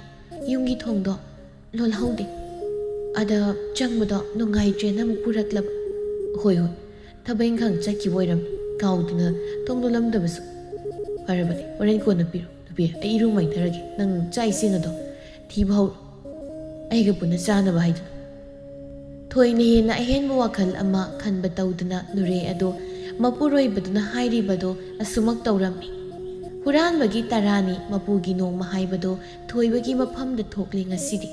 ꯌꯨꯝꯒꯤ ꯊꯣꯡꯗꯣ ꯂꯣꯜꯍꯧꯗꯦ꯫ ꯑꯗ ꯆꯪꯕꯗꯣ ꯅꯨꯡꯉꯥꯏꯇ꯭ꯔꯦꯅ ꯑꯃꯨꯛ ꯄꯨꯔꯛꯂꯕ꯫" "ꯍꯣꯏ, ꯍꯣꯏ, ꯊꯕꯛ ꯏꯪꯈꯥꯡ ꯆꯠꯈꯤꯕ ꯑꯣꯏꯔꯝꯃꯤ, ꯀꯥꯎꯗꯨꯅ ꯊꯣꯡ ꯂꯣꯜꯂꯝꯗꯕꯁꯨ꯫ ꯐꯔꯕꯅꯤ, ꯍꯣꯔꯦꯟ ꯀꯣꯟꯅ ꯄꯤꯔꯣ꯫ ꯅꯨꯄꯤ, ꯑꯩ ꯏꯔꯨ ꯃꯥꯏꯊꯔꯒꯦ, ꯅꯪ ꯆꯥꯛ ꯏꯁꯤꯡ ꯑꯗꯣ ꯊꯤꯕ ꯍꯧꯔꯣ, ꯑꯩꯒ ꯄꯨꯟꯅ ꯆꯥꯅꯕ ꯍꯥꯏꯗꯨꯅ꯫" ꯊꯣꯏꯅ ꯍꯦꯟꯅ ꯑꯍꯦꯟꯕ ꯋꯥꯈꯜ ꯑꯃ ꯈꯟꯕ ꯇꯧꯗꯨꯅ ꯅꯨꯔꯩ ꯑꯗꯣ ꯃꯄꯨꯔꯣꯏꯕꯗꯨꯅ ꯍꯥꯏꯔꯤꯕꯗꯣ ꯑꯁꯨꯃꯛ ꯇꯧꯔꯝꯃꯤ꯫ ꯍꯨꯔꯥꯟꯕꯒꯤ ꯇꯔꯥꯅꯤ ꯃꯄꯨꯒꯤ ꯅꯣꯡꯃ ꯍꯥꯏꯕꯗꯣ ꯊꯣꯏꯕꯒꯤ ꯃꯐꯝꯗ ꯊꯣꯛꯂꯦ ꯉꯁꯤꯗꯤ꯫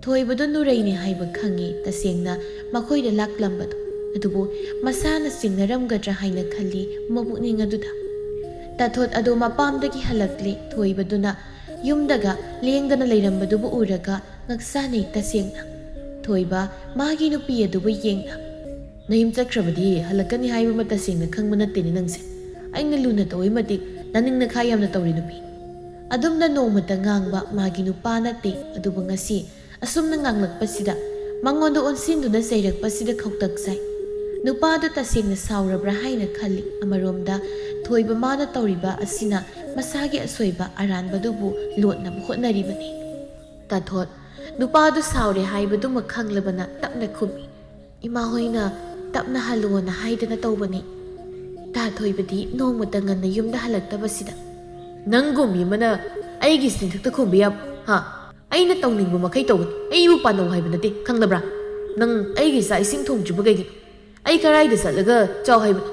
ꯊꯣꯏꯕꯗꯣ ꯅꯨꯔꯩꯅꯤ ꯍꯥꯏꯕ ꯈꯪꯉꯤ, ꯇꯁꯦꯡꯅ ꯃꯈꯣꯏꯗ ꯂꯥꯛꯂꯝꯕꯗꯣ꯫ ꯑꯗꯨꯕꯨ ꯃꯁꯥꯅ ꯆꯤꯡꯅꯔꯝꯒꯗ꯭ꯔꯥ ꯍꯥꯏꯅ ꯈꯜꯂꯤ ꯃꯕꯨꯛꯅꯤꯡ ꯑꯗꯨꯗ꯫ ꯇꯥꯊꯣꯠ ꯑꯗꯣ ꯃꯄꯥꯝꯗꯒꯤ ꯍꯜꯂꯛꯂꯦ꯫ ꯊꯣꯏꯕꯗꯨꯅ ꯌꯨꯝꯗꯒ ꯂꯦꯡꯗꯅ ꯂꯩꯔꯝꯕꯗꯨꯕꯨ ꯎꯔꯒ ꯉꯛꯁꯥꯅꯩ ꯇꯁꯦꯡꯅ꯫ ꯊꯣꯏꯕ ꯃꯥꯒꯤ ꯅꯨꯄꯤ ꯑꯗꯨꯕꯨ ꯌꯦꯡꯅ, "ꯅꯌꯨꯝ ꯆꯠꯈ꯭ꯔꯕꯗꯤ ꯍꯜꯂꯛꯀꯅꯤ ꯍꯥꯏꯕ ꯑꯃ ꯇꯁꯦꯡꯅ ꯈꯪꯕ ꯅꯠꯇꯦꯅꯦ ꯅꯪꯁꯦ꯫ ꯑꯩꯅ ꯂꯨꯅ ꯇꯧꯕꯩ ꯃꯇꯤꯛ ꯅꯅꯤꯡ ꯅꯈꯥ ꯌꯥꯝꯅ ꯇꯧꯔꯤ ꯅꯨꯄꯤ꯫" ꯑꯗꯨꯝꯅ ꯅꯣꯡꯃꯇ ꯉꯥꯡꯕ ꯃꯥꯒꯤ ꯅꯨꯄꯥ ꯅꯠꯇꯦ, ꯑꯗꯨꯕꯨ ꯉꯁꯤ ꯑꯁꯨꯝꯅ ꯉꯥꯡꯂꯛꯄꯁꯤꯗ, ꯃꯉꯣꯟꯗ ꯑꯣꯟꯁꯤꯟꯗꯨꯅ ꯆꯩꯔꯛꯄꯁꯤꯗ ꯈꯧꯇꯛ ꯆꯥꯏ꯫ ꯅꯨꯄꯥꯗꯨ ꯇꯁꯦꯡꯅ ꯁꯥꯎꯔꯕ꯭ꯔꯥ ꯍꯥꯏꯅ ꯈꯜꯂꯤ꯫ ꯑꯃꯔꯣꯝꯗ ꯊꯣꯏꯕ ꯃꯥꯅ ꯇꯧꯔꯤꯕ ꯑꯁꯤꯅ ꯃꯁꯥꯒꯤ ꯑꯁꯣꯏꯕ ꯑꯔꯥꯟꯕꯗꯨꯕꯨ ꯂꯣꯠꯅꯕ ꯍꯣꯠꯅꯔꯤꯕꯅꯤ꯫ ꯇꯥꯊꯣꯠ, ꯅꯨꯄꯥꯗꯨ ꯁꯥꯎꯔꯦ ꯍꯥꯏꯕꯗꯨꯃ ꯈꯪꯂꯕꯅ ꯇꯞꯅ ꯈꯨꯝꯃꯤ, "ꯏꯃꯥ ꯍꯣꯏꯅ ꯇꯞꯅ ꯍꯜꯂꯣꯅ ꯍꯥꯏꯗꯅ ꯇꯧꯕꯅꯤ꯫ ꯇꯥ ꯊꯣꯏꯕꯗꯤ ꯅꯣꯡꯃꯇ ꯉꯟꯅ ꯌꯨꯝꯗ ꯍꯜꯂꯛꯇꯕꯁꯤꯗ, "ꯅꯪꯒꯨꯝꯕꯤ ꯑꯃꯅ ꯑꯩꯒꯤ ꯁꯤꯟꯊꯛꯇ ꯈꯨꯝꯕ ꯌꯥꯕ, ꯍꯥ? ꯑꯩꯅ ꯇꯧꯅꯤꯡꯕ ꯃꯈꯩ ꯇꯧꯒꯅꯤ꯫ ꯑꯩꯕꯨ ꯄꯥꯟꯅꯧ ꯍꯥꯏꯕ ꯅꯠꯇꯦ, ꯈꯪꯂꯕ꯭ꯔꯥ? ꯅꯪ ꯑꯩꯒꯤ ꯆꯥꯛ ꯏꯁꯤꯡ ꯊꯣꯡꯗ꯭ꯔꯤꯕ ꯀꯩꯒꯤꯅꯣ? ꯑꯩ ꯀꯔꯥꯏꯗ ꯆꯠꯂꯒ ꯆꯥꯎ ꯍꯥꯏꯕꯅꯣ?"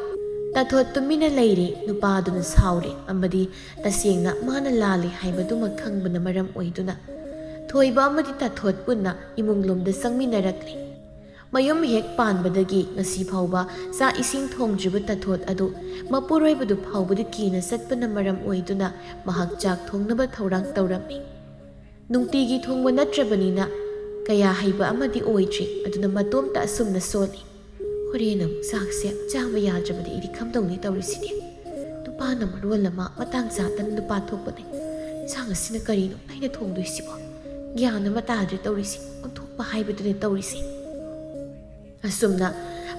ꯇꯥꯊꯣꯠ ꯇꯨꯃꯤꯟꯅ ꯂꯩꯔꯦ꯫ ꯅꯨꯄꯥ ꯑꯗꯨꯅ ꯁꯥꯎꯔꯦ ꯑꯃꯗꯤ ꯇꯁꯦꯡꯅ ꯃꯥꯅ ꯂꯥꯜꯂꯦ ꯍꯥꯏꯕꯗꯨꯃꯛ ꯈꯪꯕꯅ ꯃꯔꯝ ꯑꯣꯏꯗꯨꯅ ꯊꯣꯏꯕ ꯑꯃꯗꯤ ꯇꯥꯊꯣꯠ ꯄꯨꯟꯅ ꯏꯃꯨꯡꯂꯣꯝꯗ ꯆꯪꯃꯤꯟꯅꯔꯛꯂꯦ꯫ ꯃꯌꯨꯝ ꯍꯦꯛ ꯄꯥꯟꯕꯗꯒꯤ ꯉꯁꯤ ꯐꯥꯎꯕ ꯆꯥꯛ ꯏꯁꯤꯡ ꯊꯣꯡꯗ꯭ꯔꯤꯕ ꯇꯥꯊꯣꯠ ꯑꯗꯨ ꯃꯄꯨꯔꯣꯏꯕꯗꯨ ꯐꯥꯎꯕꯗ ꯀꯤꯅ ꯆꯠꯄꯅ ꯃꯔꯝ ꯑꯣꯏꯗꯨꯅ ꯃꯍꯥꯛ ꯆꯥꯛ ꯊꯣꯡꯅꯕ ꯊꯧꯔꯥꯡ ꯇꯧꯔꯝꯃꯤ꯫ ꯅꯨꯡꯇꯤꯒꯤ ꯊꯣꯡꯕ ꯅꯠꯇ꯭ꯔꯕꯅꯤꯅ ꯀꯌꯥ ꯍꯩꯕ ꯑꯃꯗꯤ ꯑꯣꯏꯗ꯭ꯔꯤ, ꯑꯗꯨꯅ ꯃꯇꯣꯝꯇ ꯑꯁꯨꯝꯅ ꯁꯣꯜꯂꯤ꯫ "ꯍꯣꯔꯦꯟ ꯑꯃꯨꯛ ꯆꯥꯛꯁꯦ ꯆꯥꯕ ꯌꯥꯗ꯭ꯔꯕꯗꯤ ꯑꯩꯗꯤ ꯀꯝꯗꯧꯅꯤ ꯇꯧꯔꯤꯁꯤꯗꯤ? ꯅꯨꯄꯥꯅ ꯃꯔꯣꯜ ꯑꯃ ꯃꯇꯥꯡ ꯆꯥꯗꯅ ꯅꯨꯄꯥ ꯊꯣꯛꯄꯅꯦ꯫ ꯏꯟꯁꯥꯡ ꯑꯁꯤꯅ ꯀꯔꯤꯅꯣ ꯑꯩꯅ ꯊꯣꯡꯗꯣꯏꯁꯤꯕꯣ? ꯒ꯭ꯌꯥꯟ ꯑꯃ ꯇꯥꯗ꯭ꯔꯦ ꯇꯧꯔꯤꯁꯤ꯫ ꯑꯣꯟꯊꯣꯛꯄ ꯍꯥꯏꯕꯗꯨꯅꯦ ꯇꯧꯔꯤꯁꯤ꯫" ꯑꯁꯨꯝꯅ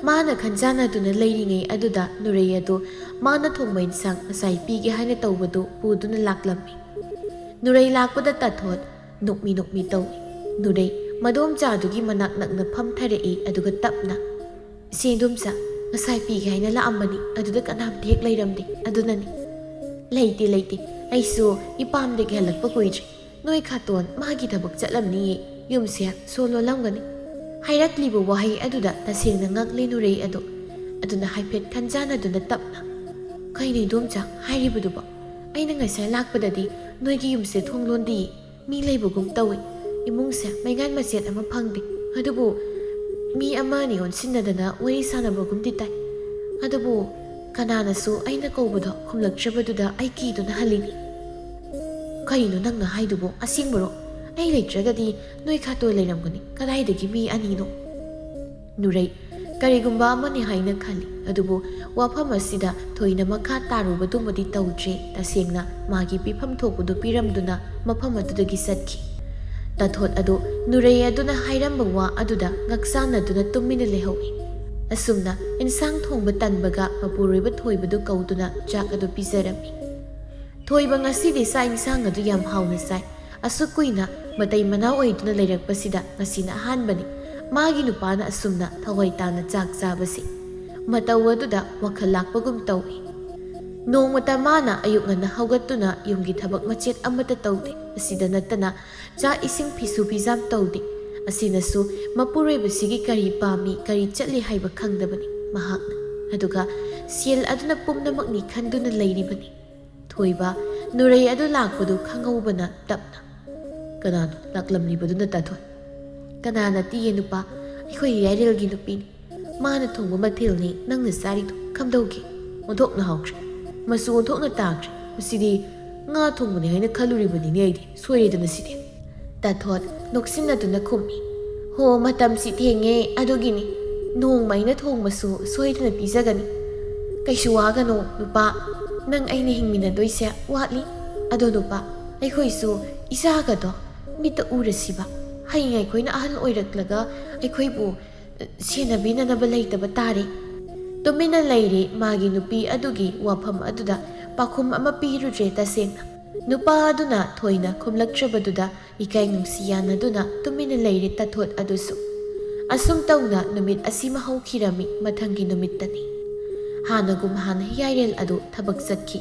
ꯃꯥꯅ ꯈꯟꯖꯥꯟꯅꯗꯨꯅ ꯂꯩꯔꯤꯉꯩ ꯑꯗꯨꯗ ꯅꯨꯔꯩ ꯑꯗꯨ ꯃꯥꯅ ꯊꯣꯡꯕ ꯏꯟꯁꯥꯡ ꯉꯁꯥꯏ ꯄꯤꯒꯦ ꯍꯥꯏꯅ ꯇꯧꯕꯗꯨ ꯄꯨꯗꯨꯅ ꯂꯥꯛꯂꯝꯃꯤ꯫ ꯅꯨꯔꯩ ꯂꯥꯛꯄꯗ ꯇꯥꯊꯣꯠ ꯅꯣꯛꯃꯤ ꯅꯣꯛꯃꯤ ꯇꯧꯏ꯫ ꯅꯨꯔꯩ ꯃꯗꯣꯝꯆꯥꯗꯨꯒꯤ ꯃꯅꯥꯛ ꯅꯛꯅ ꯐꯝꯊꯔꯛꯏ, ꯑꯗꯨꯒ ꯇꯞꯅ, "ꯏꯆꯦ ꯏꯗꯣꯝꯆꯥ, ꯉꯁꯥꯏ ꯄꯤꯒꯦ ꯍꯥꯏꯅ ꯂꯥꯛꯑꯝꯕꯅꯤ, ꯑꯗꯨꯗ ꯀꯅꯥꯝꯇ ꯍꯦꯛ ꯂꯩꯔꯝꯗꯦ, ꯑꯗꯨꯅꯅꯤ꯫" "ꯂꯩꯇꯦ, ꯂꯩꯇꯦ, ꯑꯩꯁꯨ ꯏꯄꯥꯝꯗꯒꯤ ꯍꯜꯂꯛꯄ ꯀꯨꯏꯗ꯭ꯔꯤ꯫ ꯅꯣꯏ ꯈꯥꯇꯣꯟ ꯃꯥꯒꯤ ꯊꯕꯛ ꯆꯠꯂꯝꯅꯤꯌꯦ, ꯌꯨꯝꯁꯦ ꯁꯣ ꯂꯣꯜꯂꯝꯒꯅꯤ꯫" ꯍꯥꯏꯔꯛꯂꯤꯕ ꯋꯥꯍꯩ ꯑꯗꯨꯗ ꯇꯁꯦꯡꯅ ꯉꯛꯂꯦ ꯅꯨꯔꯩ ꯑꯗꯨ꯫ ꯑꯗꯨꯅ ꯍꯥꯏꯐꯦꯠ ꯈꯟꯖꯥꯟꯅꯗꯨꯅ ꯇꯞꯅ, "ꯀꯩꯅꯣ ꯏꯗꯣꯝꯆꯥ ꯍꯥꯏꯔꯤꯕꯗꯨꯕꯣ? ꯑꯩꯅ ꯉꯁꯥꯏ ꯂꯥꯛꯄꯗꯗꯤ ꯅꯣꯏꯒꯤ ꯌꯨꯝꯁꯦ ꯊꯣꯡ ꯂꯣꯟꯗꯤꯌꯦ, ꯃꯤ ꯂꯩꯕꯒꯨꯝ ꯇꯧꯏ꯫ ꯏꯃꯨꯡꯁꯦ ꯃꯩꯉꯥꯟ ꯃꯆꯦꯠ ꯑꯃ ꯐꯪꯗꯦ꯫ ꯑꯗꯨꯕꯨ ꯃꯤ ꯑꯃ ꯑꯅꯤ ꯑꯣꯟꯁꯤꯟꯅꯗꯅ ꯋꯥꯔꯤ ꯁꯥꯟꯅꯕꯒꯨꯝꯗꯤ ꯇꯥꯏ꯫ ꯑꯗꯨꯕꯨ ꯀꯅꯥꯅꯁꯨ ꯑꯩꯅ ꯀꯧꯕꯗꯣ ꯈꯨꯝꯂꯛꯇ꯭ꯔꯕꯗꯨꯗ ꯑꯩ ꯀꯤꯗꯨꯅ ꯍꯜꯂꯤꯅꯤ꯫" "ꯀꯔꯤꯅꯣ ꯅꯪꯅ ꯍꯥꯏꯗꯨꯕꯣ? ꯑꯁꯦꯡꯕꯔꯣ? ꯑꯩ ꯂꯩꯇ꯭ꯔꯒꯗꯤ ꯅꯣꯏ ꯈꯥꯇꯣꯟ ꯂꯩꯔꯝꯒꯅꯤ꯫ ꯀꯗꯥꯏꯗꯒꯤ ꯃꯤ ꯑꯅꯤꯅꯣ?" ꯅꯨꯔꯩ, ꯀꯔꯤꯒꯨꯝꯕ ꯑꯃꯅꯤ ꯍꯥꯏꯅ ꯈꯜꯂꯤ, ꯑꯗꯨꯕꯨ ꯋꯥꯐꯝ ꯑꯁꯤꯗ ꯊꯣꯏꯅ ꯃꯈꯥ ꯇꯥꯔꯨꯕꯗꯨꯃꯗꯤ ꯇꯧꯗ꯭ꯔꯦ꯫ ꯇꯁꯦꯡꯅ ꯃꯥꯒꯤ ꯄꯤꯐꯝ ꯊꯣꯛꯄꯗꯨ ꯄꯤꯔꯝꯗꯨꯅ ꯃꯐꯝ ꯑꯗꯨꯗꯒꯤ ꯆꯠꯈꯤ꯫ ꯇꯥꯊꯣꯠ ꯑꯗꯨ ꯅꯨꯔꯩ ꯑꯗꯨꯅ ꯍꯥꯏꯔꯝꯕ ꯋꯥ ꯑꯗꯨꯗ ꯉꯛꯁꯥꯟꯅꯗꯨꯅ ꯇꯨꯃꯤꯟꯅ ꯂꯩꯍꯧꯏ꯫ ꯑꯁꯨꯝꯅ ꯏꯟꯁꯥꯡ ꯊꯣꯡꯕ ꯇꯟꯕꯒ ꯃꯄꯨꯔꯣꯏꯕ ꯊꯣꯏꯕꯗꯨ ꯀꯧꯗꯨꯅ ꯆꯥꯛ ꯑꯗꯨ ꯄꯤꯖꯔꯝꯃꯤ꯫ ꯊꯣꯏꯕ ꯉꯁꯤꯗꯤ ꯆꯥꯛ ꯏꯟꯁꯥꯡ ꯑꯗꯨ ꯌꯥꯝ ꯍꯥꯎꯅ ꯆꯥꯏ꯫ ꯑꯁꯨꯛ ꯀꯨꯏꯅ ꯃꯇꯩ ꯃꯅꯥꯎ ꯑꯣꯏꯗꯨꯅ ꯂꯩꯔꯛꯄꯁꯤꯗ ꯉꯁꯤꯅ ꯑꯍꯥꯟꯕꯅꯤ꯫ ꯃꯥꯒꯤ ꯅꯨꯄꯥꯅ ꯑꯁꯨꯝꯅ ꯊꯋꯥꯏ ꯇꯥꯅ ꯆꯥꯛ ꯆꯥꯕꯁꯤ ꯃꯇꯧ ꯑꯗꯨꯗ ꯋꯥꯈꯜ ꯂꯥꯛꯄꯒꯨꯝ ꯇꯧꯏ꯫ ꯅꯣꯡꯃꯇ ꯃꯥꯅ ꯑꯌꯨꯛ ꯉꯟꯅ ꯍꯧꯒꯠꯇꯨꯅ ꯌꯨꯝꯒꯤ ꯊꯕꯛ ꯃꯆꯦꯠ ꯑꯃꯠꯇ ꯇꯧꯗꯦ꯫ ꯑꯁꯤꯗ ꯅꯠꯇꯅ ꯆꯥꯛ ꯏꯁꯤꯡ, ꯐꯤꯁꯨ ꯐꯤꯖꯥꯝ ꯇꯧꯗꯦ꯫ ꯑꯁꯤꯅꯁꯨ ꯃꯄꯨꯔꯣꯏꯕꯁꯤꯒꯤ ꯀꯔꯤ ꯄꯥꯝꯃꯤ, ꯀꯔꯤ ꯆꯠꯂꯤ ꯍꯥꯏꯕ ꯈꯪꯗꯕꯅꯤ ꯃꯍꯥꯛꯅ꯫ ꯑꯗꯨꯒ ꯁꯦꯜ ꯑꯗꯨꯅ ꯄꯨꯝꯅꯃꯛꯅꯤ ꯈꯟꯗꯨꯅ ꯂꯩꯔꯤꯕꯅꯤ꯫ ꯊꯣꯏꯕ, ꯅꯨꯔꯩ ꯑꯗꯨ ꯂꯥꯛꯄꯗꯨ ꯈꯪꯍꯧꯕꯅ ꯇꯞꯅ, "ꯀꯅꯥꯅꯣ ꯂꯥꯛꯂꯝꯂꯤꯕꯗꯨꯅ, ꯇꯥꯊꯣꯟ?" "ꯀꯅꯥ ꯅꯠꯇꯤꯌꯦ ꯅꯨꯄꯥ, ꯑꯩꯈꯣꯏ ꯌꯥꯏꯔꯦꯜꯒꯤ ꯅꯨꯄꯤꯅꯤ꯫ ꯃꯥꯅ ꯊꯣꯡꯕ ꯃꯊꯦꯜꯅꯤ ꯅꯪꯅ ꯆꯥꯔꯤꯗꯣ, ꯀꯝꯗꯧꯒꯦ?" "ꯑꯣꯟꯊꯣꯛꯅ ꯍꯥꯎꯈ꯭ꯔꯦ, ꯃꯆꯨ ꯑꯣꯟꯊꯣꯛꯅ ꯇꯥꯈ꯭ꯔꯦ꯫ ꯃꯁꯤꯗꯤ ꯉꯥ ꯊꯣꯡꯕꯅꯤ ꯍꯥꯏꯅ ꯈꯜꯂꯨꯔꯤꯕꯅꯤꯅꯦ ꯑꯩꯗꯤ꯫ ꯁꯣꯏꯔꯦꯗꯅ ꯁꯤꯗꯤ꯫" ꯇꯥꯊꯣꯠ ꯅꯣꯛꯁꯤꯟꯅꯗꯨꯅ ꯈꯨꯝꯃꯤ꯫ "ꯍꯣ, ꯃꯇꯝꯁꯤ ꯊꯦꯡꯉꯦ, ꯑꯗꯨꯒꯤꯅꯤ꯫ ꯅꯣꯡꯃ ꯑꯩꯅ ꯊꯣꯡꯕꯁꯨ ꯁꯣꯏꯗꯅ ꯄꯤꯖꯒꯅꯤ꯫ ꯀꯩꯁꯨ ꯋꯥꯒꯅꯣ ꯅꯨꯄꯥ, ꯅꯪ ꯑꯩꯅ ꯍꯤꯡꯃꯤꯟꯅꯗꯣꯏꯁꯦ ꯋꯥꯠꯂꯤ꯫ ꯑꯗꯣ ꯅꯨꯄꯥ, ꯑꯩꯈꯣꯏꯁꯨ ꯏꯆꯥꯒꯗꯣ ꯃꯤꯠꯇ ꯎꯔꯁꯤꯕ꯫ ꯍꯌꯦꯡ ꯑꯩꯈꯣꯏꯅ ꯑꯍꯜ ꯑꯣꯏꯔꯛꯂꯒ ꯑꯩꯈꯣꯏꯕꯨ ꯁꯦꯟꯅꯕꯤꯅꯅꯕ ꯂꯩꯇꯕ ꯇꯥꯔꯦ꯫" ꯇꯨꯃꯤꯟꯅ ꯂꯩꯔꯦ꯫ ꯃꯥꯒꯤ ꯅꯨꯄꯤ ꯑꯗꯨꯒꯤ ꯋꯥꯐꯝ ꯑꯗꯨꯗ ꯄꯥꯎꯈꯨꯝ ꯑꯃ ꯄꯤꯔꯨꯗ꯭ꯔꯦ ꯇꯁꯦꯡꯅ꯫ ꯅꯨꯄꯥ ꯑꯗꯨꯅ ꯊꯣꯏꯅ ꯈꯨꯝꯂꯛꯇ꯭ꯔꯕꯗꯨꯗ ꯏꯀꯥꯏ ꯅꯨꯡꯁꯤ ꯌꯥꯅꯗꯨꯅ ꯇꯨꯃꯤꯟꯅ ꯂꯩꯔꯦ ꯇꯥꯊꯣꯠ ꯑꯗꯨꯁꯨ꯫ ꯑꯁꯨꯝ ꯇꯧꯅ ꯅꯨꯃꯤꯠ ꯑꯁꯤꯃ ꯍꯧꯈꯤꯔꯝꯃꯤ꯫ ꯃꯊꯪꯒꯤ ꯅꯨꯃꯤꯠꯇꯅꯤ꯫ ꯍꯥꯟꯅꯒꯨꯝ ꯍꯥꯟꯅ ꯌꯥꯏꯔꯦꯜ ꯑꯗꯨ ꯊꯕꯛ ꯆꯠꯈꯤ꯫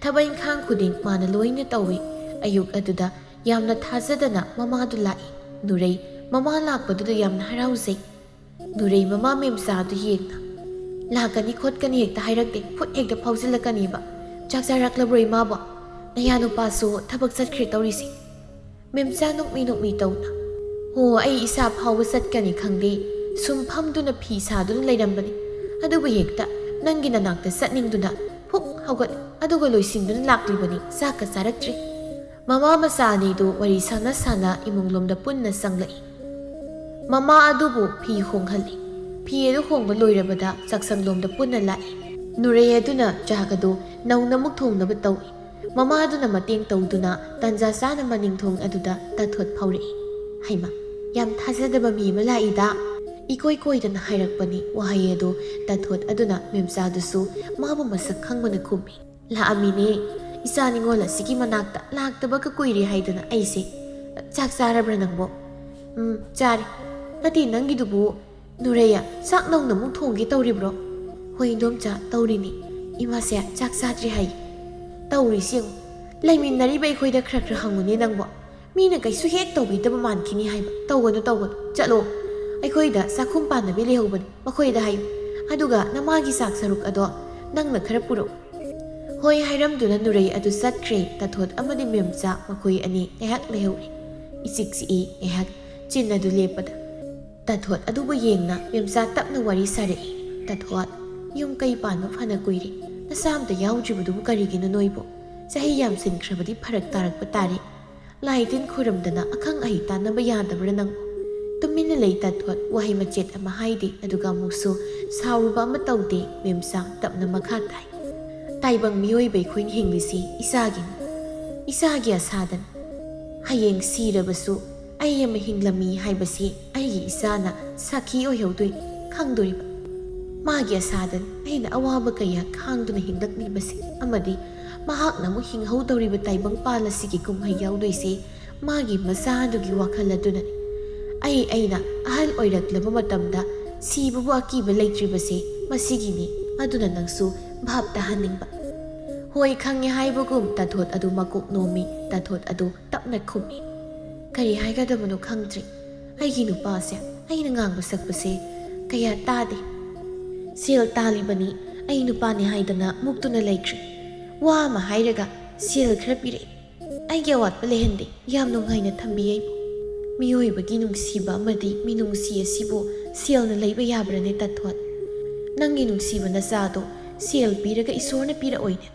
ꯊꯕꯛ ꯏꯪꯈꯥꯡ ꯈꯨꯗꯤꯡ ꯃꯥꯅ ꯂꯣꯏꯅ ꯇꯧꯏ꯫ ꯑꯌꯨꯛ ꯑꯗꯨꯗ ꯌꯥꯝꯅ ꯊꯥꯖꯗꯅ ꯃꯃꯥꯗꯨ ꯂꯥꯛꯏ꯫ ꯅꯨꯔꯩ ꯃꯃꯥ ꯂꯥꯛꯄꯗꯨꯗ ꯌꯥꯝꯅ ꯍꯔꯥꯎꯖꯩ꯫ ꯅꯨꯔꯩ ꯃꯃꯥ ꯃꯦꯝꯆꯥꯗꯨ ꯌꯦꯡꯅ, "ꯂꯥꯛꯀꯅꯤ ꯈꯣꯠꯀꯅꯤ ꯍꯦꯛꯇ ꯍꯥꯏꯔꯛꯇꯦ, ꯐꯨꯠ ꯍꯦꯛꯇ ꯐꯥꯎꯖꯤꯜꯂꯛꯀꯅꯤꯕ꯫ ꯆꯥꯛ ꯆꯥꯔꯛꯂꯕ꯭ꯔꯣ ꯏꯃꯥꯕꯣ? ꯅꯌꯥ ꯅꯨꯄꯥꯁꯨ ꯊꯕꯛ ꯆꯠꯈ꯭ꯔꯦ ꯇꯧꯔꯤꯁꯦ꯫" ꯃꯦꯝꯆꯥ ꯅꯣꯛꯃꯤ ꯅꯣꯛꯃꯤ ꯇꯧꯅ, "ꯍꯣ, ꯑꯩ ꯏꯁꯥ ꯐꯥꯎꯕ ꯆꯠꯀꯅꯤ ꯈꯪꯗꯦ, ꯁꯨꯝ ꯐꯝꯗꯨꯅ ꯐꯤ ꯁꯥꯗꯨꯅ ꯂꯩꯔꯝꯕꯅꯤ꯫ ꯑꯗꯨꯕꯨ ꯍꯦꯛꯇ ꯅꯪꯒꯤ ꯅꯅꯥꯛꯇ ꯆꯠꯅꯤꯡꯗꯨꯅ ꯐꯨꯛ ꯍꯧꯒꯠ ꯑꯗꯨꯒ ꯂꯣꯏꯁꯤꯟꯗꯨꯅ ꯂꯥꯛꯂꯤꯕꯅꯤ, ꯆꯥꯛꯀ ꯆꯥꯔꯛꯇ꯭ꯔꯤ꯫" ꯃꯃꯥ ꯃꯆꯥ ꯑꯅꯤꯗꯨ ꯋꯥꯔꯤ ꯁꯥꯟꯅ ꯁꯥꯟꯅ ꯏꯃꯨꯡꯂꯣꯝꯗ ꯄꯨꯟꯅ ꯆꯪꯂꯛꯏ꯫ ꯃꯃꯥ ꯑꯗꯨꯕꯨ ꯐꯤ ꯍꯣꯡꯍꯜꯂꯤ꯫ ꯐꯤ ꯑꯗꯨ ꯍꯣꯡꯕ ꯂꯣꯏꯔꯕꯗ ꯆꯥꯛꯁꯪꯂꯣꯝꯗ ꯄꯨꯟꯅ ꯂꯥꯛꯏ꯫ ꯅꯨꯔꯩ ꯑꯗꯨꯅ ꯆꯥꯛ ꯑꯗꯨ ꯅꯧꯅ ꯑꯃꯨꯛ ꯊꯣꯡꯅꯕ ꯇꯧꯏ꯫ ꯃꯃꯥ ꯑꯗꯨꯅ ꯃꯇꯦꯡ ꯇꯧꯗꯨꯅ ꯇꯟꯖꯥ ꯆꯥꯅ ꯃꯅꯤꯡꯊꯣꯡ ꯑꯗꯨꯗ ꯇꯥꯊꯣꯠ ꯐꯥꯎꯔꯛꯏ꯫ "ꯍꯩꯃꯥ, ꯌꯥꯝ ꯊꯥꯖꯗꯕ ꯃꯤ ꯑꯃ ꯂꯥꯛꯏꯗ!" ꯏꯀꯣꯏ ꯀꯣꯏꯗꯅ ꯍꯥꯏꯔꯛꯄꯅꯤ ꯋꯥꯍꯩ ꯑꯗꯨ ꯇꯥꯊꯣꯠ ꯑꯗꯨꯅ ꯃꯦꯝꯆꯥꯗꯨꯁꯨ ꯃꯥꯕꯨ ꯃꯁꯛ ꯈꯪꯕꯅ ꯈꯨꯝꯃꯤ꯫ "ꯂꯥꯛꯑꯝꯃꯤꯅꯦ꯫ ꯏꯆꯥ ꯅꯤꯉꯣꯜ ꯑꯁꯤꯒꯤ ꯃꯅꯥꯛꯇ ꯂꯥꯛꯇꯕꯒ ꯀꯨꯏꯔꯦ ꯍꯥꯏꯗꯅ ꯑꯩꯁꯦ꯫ ꯆꯥꯛ ꯆꯥꯔꯕ꯭ꯔꯥ ꯅꯪꯕꯣ?" "ꯎꯝ, ꯆꯥꯔꯦ꯫" "ꯅꯠꯇꯦ, ꯅꯪꯒꯤꯗꯨꯕꯨ ꯅꯨꯔꯩꯌꯥ, ꯆꯥꯛ ꯅꯧꯅ ꯑꯃꯨꯛ ꯊꯣꯡꯒꯦ ꯇꯧꯔꯤꯕ꯭ꯔꯣ?" "ꯍꯣꯏ ꯏꯟꯗꯣꯝꯆꯥ, ꯇꯧꯔꯤꯅꯤ꯫ ꯏꯃꯥꯁꯦ ꯆꯥꯛ ꯆꯥꯗ꯭ꯔꯤ ꯍꯥꯏ꯫ ꯇꯧꯔꯤꯁꯤ ꯌꯦꯡꯉꯨ, ꯂꯩꯃꯤꯟꯅꯔꯤꯕ ꯑꯩꯈꯣꯏꯗ ꯈꯔ ꯈꯔ ꯍꯪꯉꯨꯅꯦ ꯅꯪꯕꯣ꯫ ꯃꯤꯅ ꯀꯩꯁꯨ ꯍꯦꯛ ꯇꯧꯕꯤꯗꯕ ꯃꯥꯟꯈꯤꯅꯤ ꯍꯥꯏꯕ꯫ ꯇꯧꯒꯅꯨ, ꯇꯧꯒꯅꯨ꯫ ꯆꯠꯂꯣ, ꯑꯩꯈꯣꯏꯗ ꯆꯥꯛꯈꯨꯝ ꯄꯥꯟꯅꯕꯤ ꯂꯩꯍꯧꯕꯅꯤ, ꯃꯈꯣꯏꯗ ꯍꯥꯏꯌꯨ꯫ ꯑꯗꯨꯒ ꯅꯃꯥꯒꯤ ꯆꯥꯛ ꯁꯔꯨꯛ ꯑꯗꯣ ꯅꯪꯅ ꯈꯔ ꯄꯨꯔꯛꯎ꯫" ꯍꯣꯏ ꯍꯥꯏꯔꯝꯗꯨꯅ ꯅꯨꯔꯩ ꯑꯗꯨ ꯆꯠꯈ꯭ꯔꯦ꯫ ꯇꯥꯊꯣꯠ ꯑꯃꯗꯤ ꯃꯦꯝꯆꯥ ꯃꯈꯣꯏ ꯑꯅꯤ ꯉꯥꯏꯍꯥꯛ ꯂꯩꯍꯧꯔꯦ꯫ ꯏꯆꯤꯛ ꯆꯤꯛꯏ ꯉꯥꯏꯍꯥꯛ ꯆꯤꯟ ꯑꯗꯨ ꯂꯦꯞꯄꯗ꯫ ꯇꯥꯊꯣꯠ ꯑꯗꯨꯕꯨ ꯌꯦꯡꯅ ꯃꯦꯝꯆꯥ ꯇꯞꯅ ꯋꯥꯔꯤ ꯁꯥꯔꯛꯏ꯫ "ꯇꯥꯊꯣꯠ, ꯌꯨꯝ ꯀꯩ ꯄꯥꯟꯕ ꯐꯅ ꯀꯨꯏꯔꯦ꯫ ꯅꯆꯥ ꯑꯝꯇ ꯌꯥꯎꯗ꯭ꯔꯤꯕꯗꯨꯕꯨ ꯀꯔꯤꯒꯤꯅꯣ ꯅꯣꯏꯕꯨ? ꯆꯍꯤ ꯌꯥꯝꯁꯤꯟꯈ꯭ꯔꯕꯗꯤ ꯐꯔꯛ ꯇꯥꯔꯛꯄ ꯇꯥꯔꯦ꯫ ꯂꯥꯏ ꯇꯤꯟ ꯈꯨꯔꯨꯝꯗꯅ ꯑꯈꯪ ꯑꯍꯩ ꯇꯥꯟꯅꯕ ꯌꯥꯗꯕ꯭ꯔꯥ ꯅꯪ?" ꯇꯨꯃꯤꯟꯅ ꯂꯩ ꯇꯥꯊꯣꯠ, ꯋꯥꯍꯩ ꯃꯆꯦꯠ ꯑꯃ ꯍꯥꯏꯗꯦ, ꯑꯗꯨꯒ ꯑꯃꯨꯛꯁꯨ ꯁꯥꯎꯔꯨꯕ ꯑꯃ ꯇꯧꯗꯦ꯫ ꯃꯦꯝꯆꯥ ꯇꯞꯅ ꯃꯈꯥ ꯇꯥꯏ꯫ "ꯇꯥꯏꯕꯪ ꯃꯤꯑꯣꯏꯕ ꯑꯩꯈꯣꯏꯅ ꯍꯤꯡꯂꯤꯁꯤ ꯏꯆꯥꯒꯤꯅꯤ, ꯏꯆꯥꯒꯤ ꯑꯁꯥꯗꯅꯤ꯫ ꯍꯌꯦꯡ ꯁꯤꯔꯕꯁꯨ ꯑꯩ ꯑꯃ ꯍꯤꯡꯂꯝꯃꯤ ꯍꯥꯏꯕꯁꯤ ꯑꯩꯒꯤ ꯏꯆꯥꯅ ꯁꯥꯈꯤ ꯑꯣꯏꯍꯧꯗꯣꯏꯅꯤ, ꯈꯪꯗꯣꯔꯤꯕ꯫ ꯃꯥꯒꯤ ꯑꯁꯥꯗꯅꯤ ꯑꯩꯅ ꯑꯋꯥꯕ ꯀꯌꯥ ꯈꯥꯡꯗꯨꯅ ꯍꯤꯡꯂꯛꯂꯤꯕꯁꯤ, ꯑꯃꯗꯤ ꯃꯍꯥꯛꯅ ꯑꯃꯨꯛ ꯍꯤꯡꯍꯧꯗꯧꯔꯤꯕ ꯇꯥꯏꯕꯪꯄꯥꯜ ꯑꯁꯤꯒꯤ ꯀꯨꯝꯍꯩ ꯌꯥꯎꯗꯣꯏꯁꯤ ꯃꯥꯒꯤ ꯃꯆꯥ ꯑꯗꯨꯒꯤ ꯋꯥꯈꯜ ꯑꯗꯨꯅꯅꯤ꯫ ꯑꯩ, ꯑꯩꯅ ꯑꯍꯜ ꯑꯣꯏꯔꯛꯂꯕ ꯃꯇꯝꯗ ꯁꯤꯕꯕꯨ ꯑꯀꯤꯕ ꯂꯩꯇ꯭ꯔꯤꯕꯁꯤ ꯃꯁꯤꯒꯤꯅꯤ꯫ ꯑꯗꯨꯅ ꯅꯪꯁꯨ ꯚꯥꯞ ꯇꯥꯍꯟꯅꯤꯡꯕ꯫" "ꯍꯣꯏ, ꯈꯪꯉꯦ" ꯍꯥꯏꯕꯒꯨꯝ ꯇꯥꯊꯣꯠ ꯑꯗꯨ ꯃꯀꯣꯛ ꯅꯣꯝꯃꯤ꯫ ꯇꯥꯊꯣꯠ ꯑꯗꯨ ꯇꯞꯅ ꯈꯨꯝꯃꯤ꯫ "ꯀꯔꯤ ꯍꯥꯏꯒꯗꯕꯅꯣ ꯈꯪꯗ꯭ꯔꯦ꯫ ꯑꯩꯒꯤ ꯅꯨꯄꯥꯁꯦ ꯑꯩꯅ ꯉꯥꯡꯕ ꯁꯛꯄꯁꯦ ꯀꯌꯥ ꯇꯥꯗꯦ꯫ ꯁꯦꯜ ꯇꯥꯜꯂꯤꯕꯅꯤ, ꯑꯩ ꯅꯨꯄꯥꯅꯤ ꯍꯥꯏꯗꯅ ꯃꯨꯛꯇꯨꯅ ꯂꯩꯈ꯭ꯔꯦ꯫ ꯋꯥ ꯑꯃ ꯍꯥꯏꯔꯒ ꯁꯦꯜ ꯈꯔ ꯄꯤꯔꯛꯏ꯫ ꯑꯩꯒꯤ ꯑꯋꯥꯠꯄ ꯂꯩꯍꯟꯗꯦ, ꯌꯥꯝ ꯅꯨꯡꯉꯥꯏꯅ ꯊꯝꯕꯤ ꯑꯩꯕꯨ꯫ ꯃꯤꯑꯣꯏꯕꯒꯤ ꯅꯨꯡꯁꯤꯕ ꯑꯃꯗꯤ ꯃꯤꯅꯨꯡꯁꯤ ꯑꯁꯤꯕꯨ ꯁꯦꯜꯅ ꯂꯩꯕ ꯌꯥꯕ꯭ꯔꯅꯦ ꯇꯥꯊꯣꯠ? ꯅꯪꯒꯤ ꯅꯨꯡꯁꯤꯕ ꯅꯆꯥꯗꯣ ꯁꯦꯜ ꯄꯤꯔꯒ ꯏꯁꯣꯔꯅ ꯄꯤꯔꯛꯑꯣꯏꯅꯦ꯫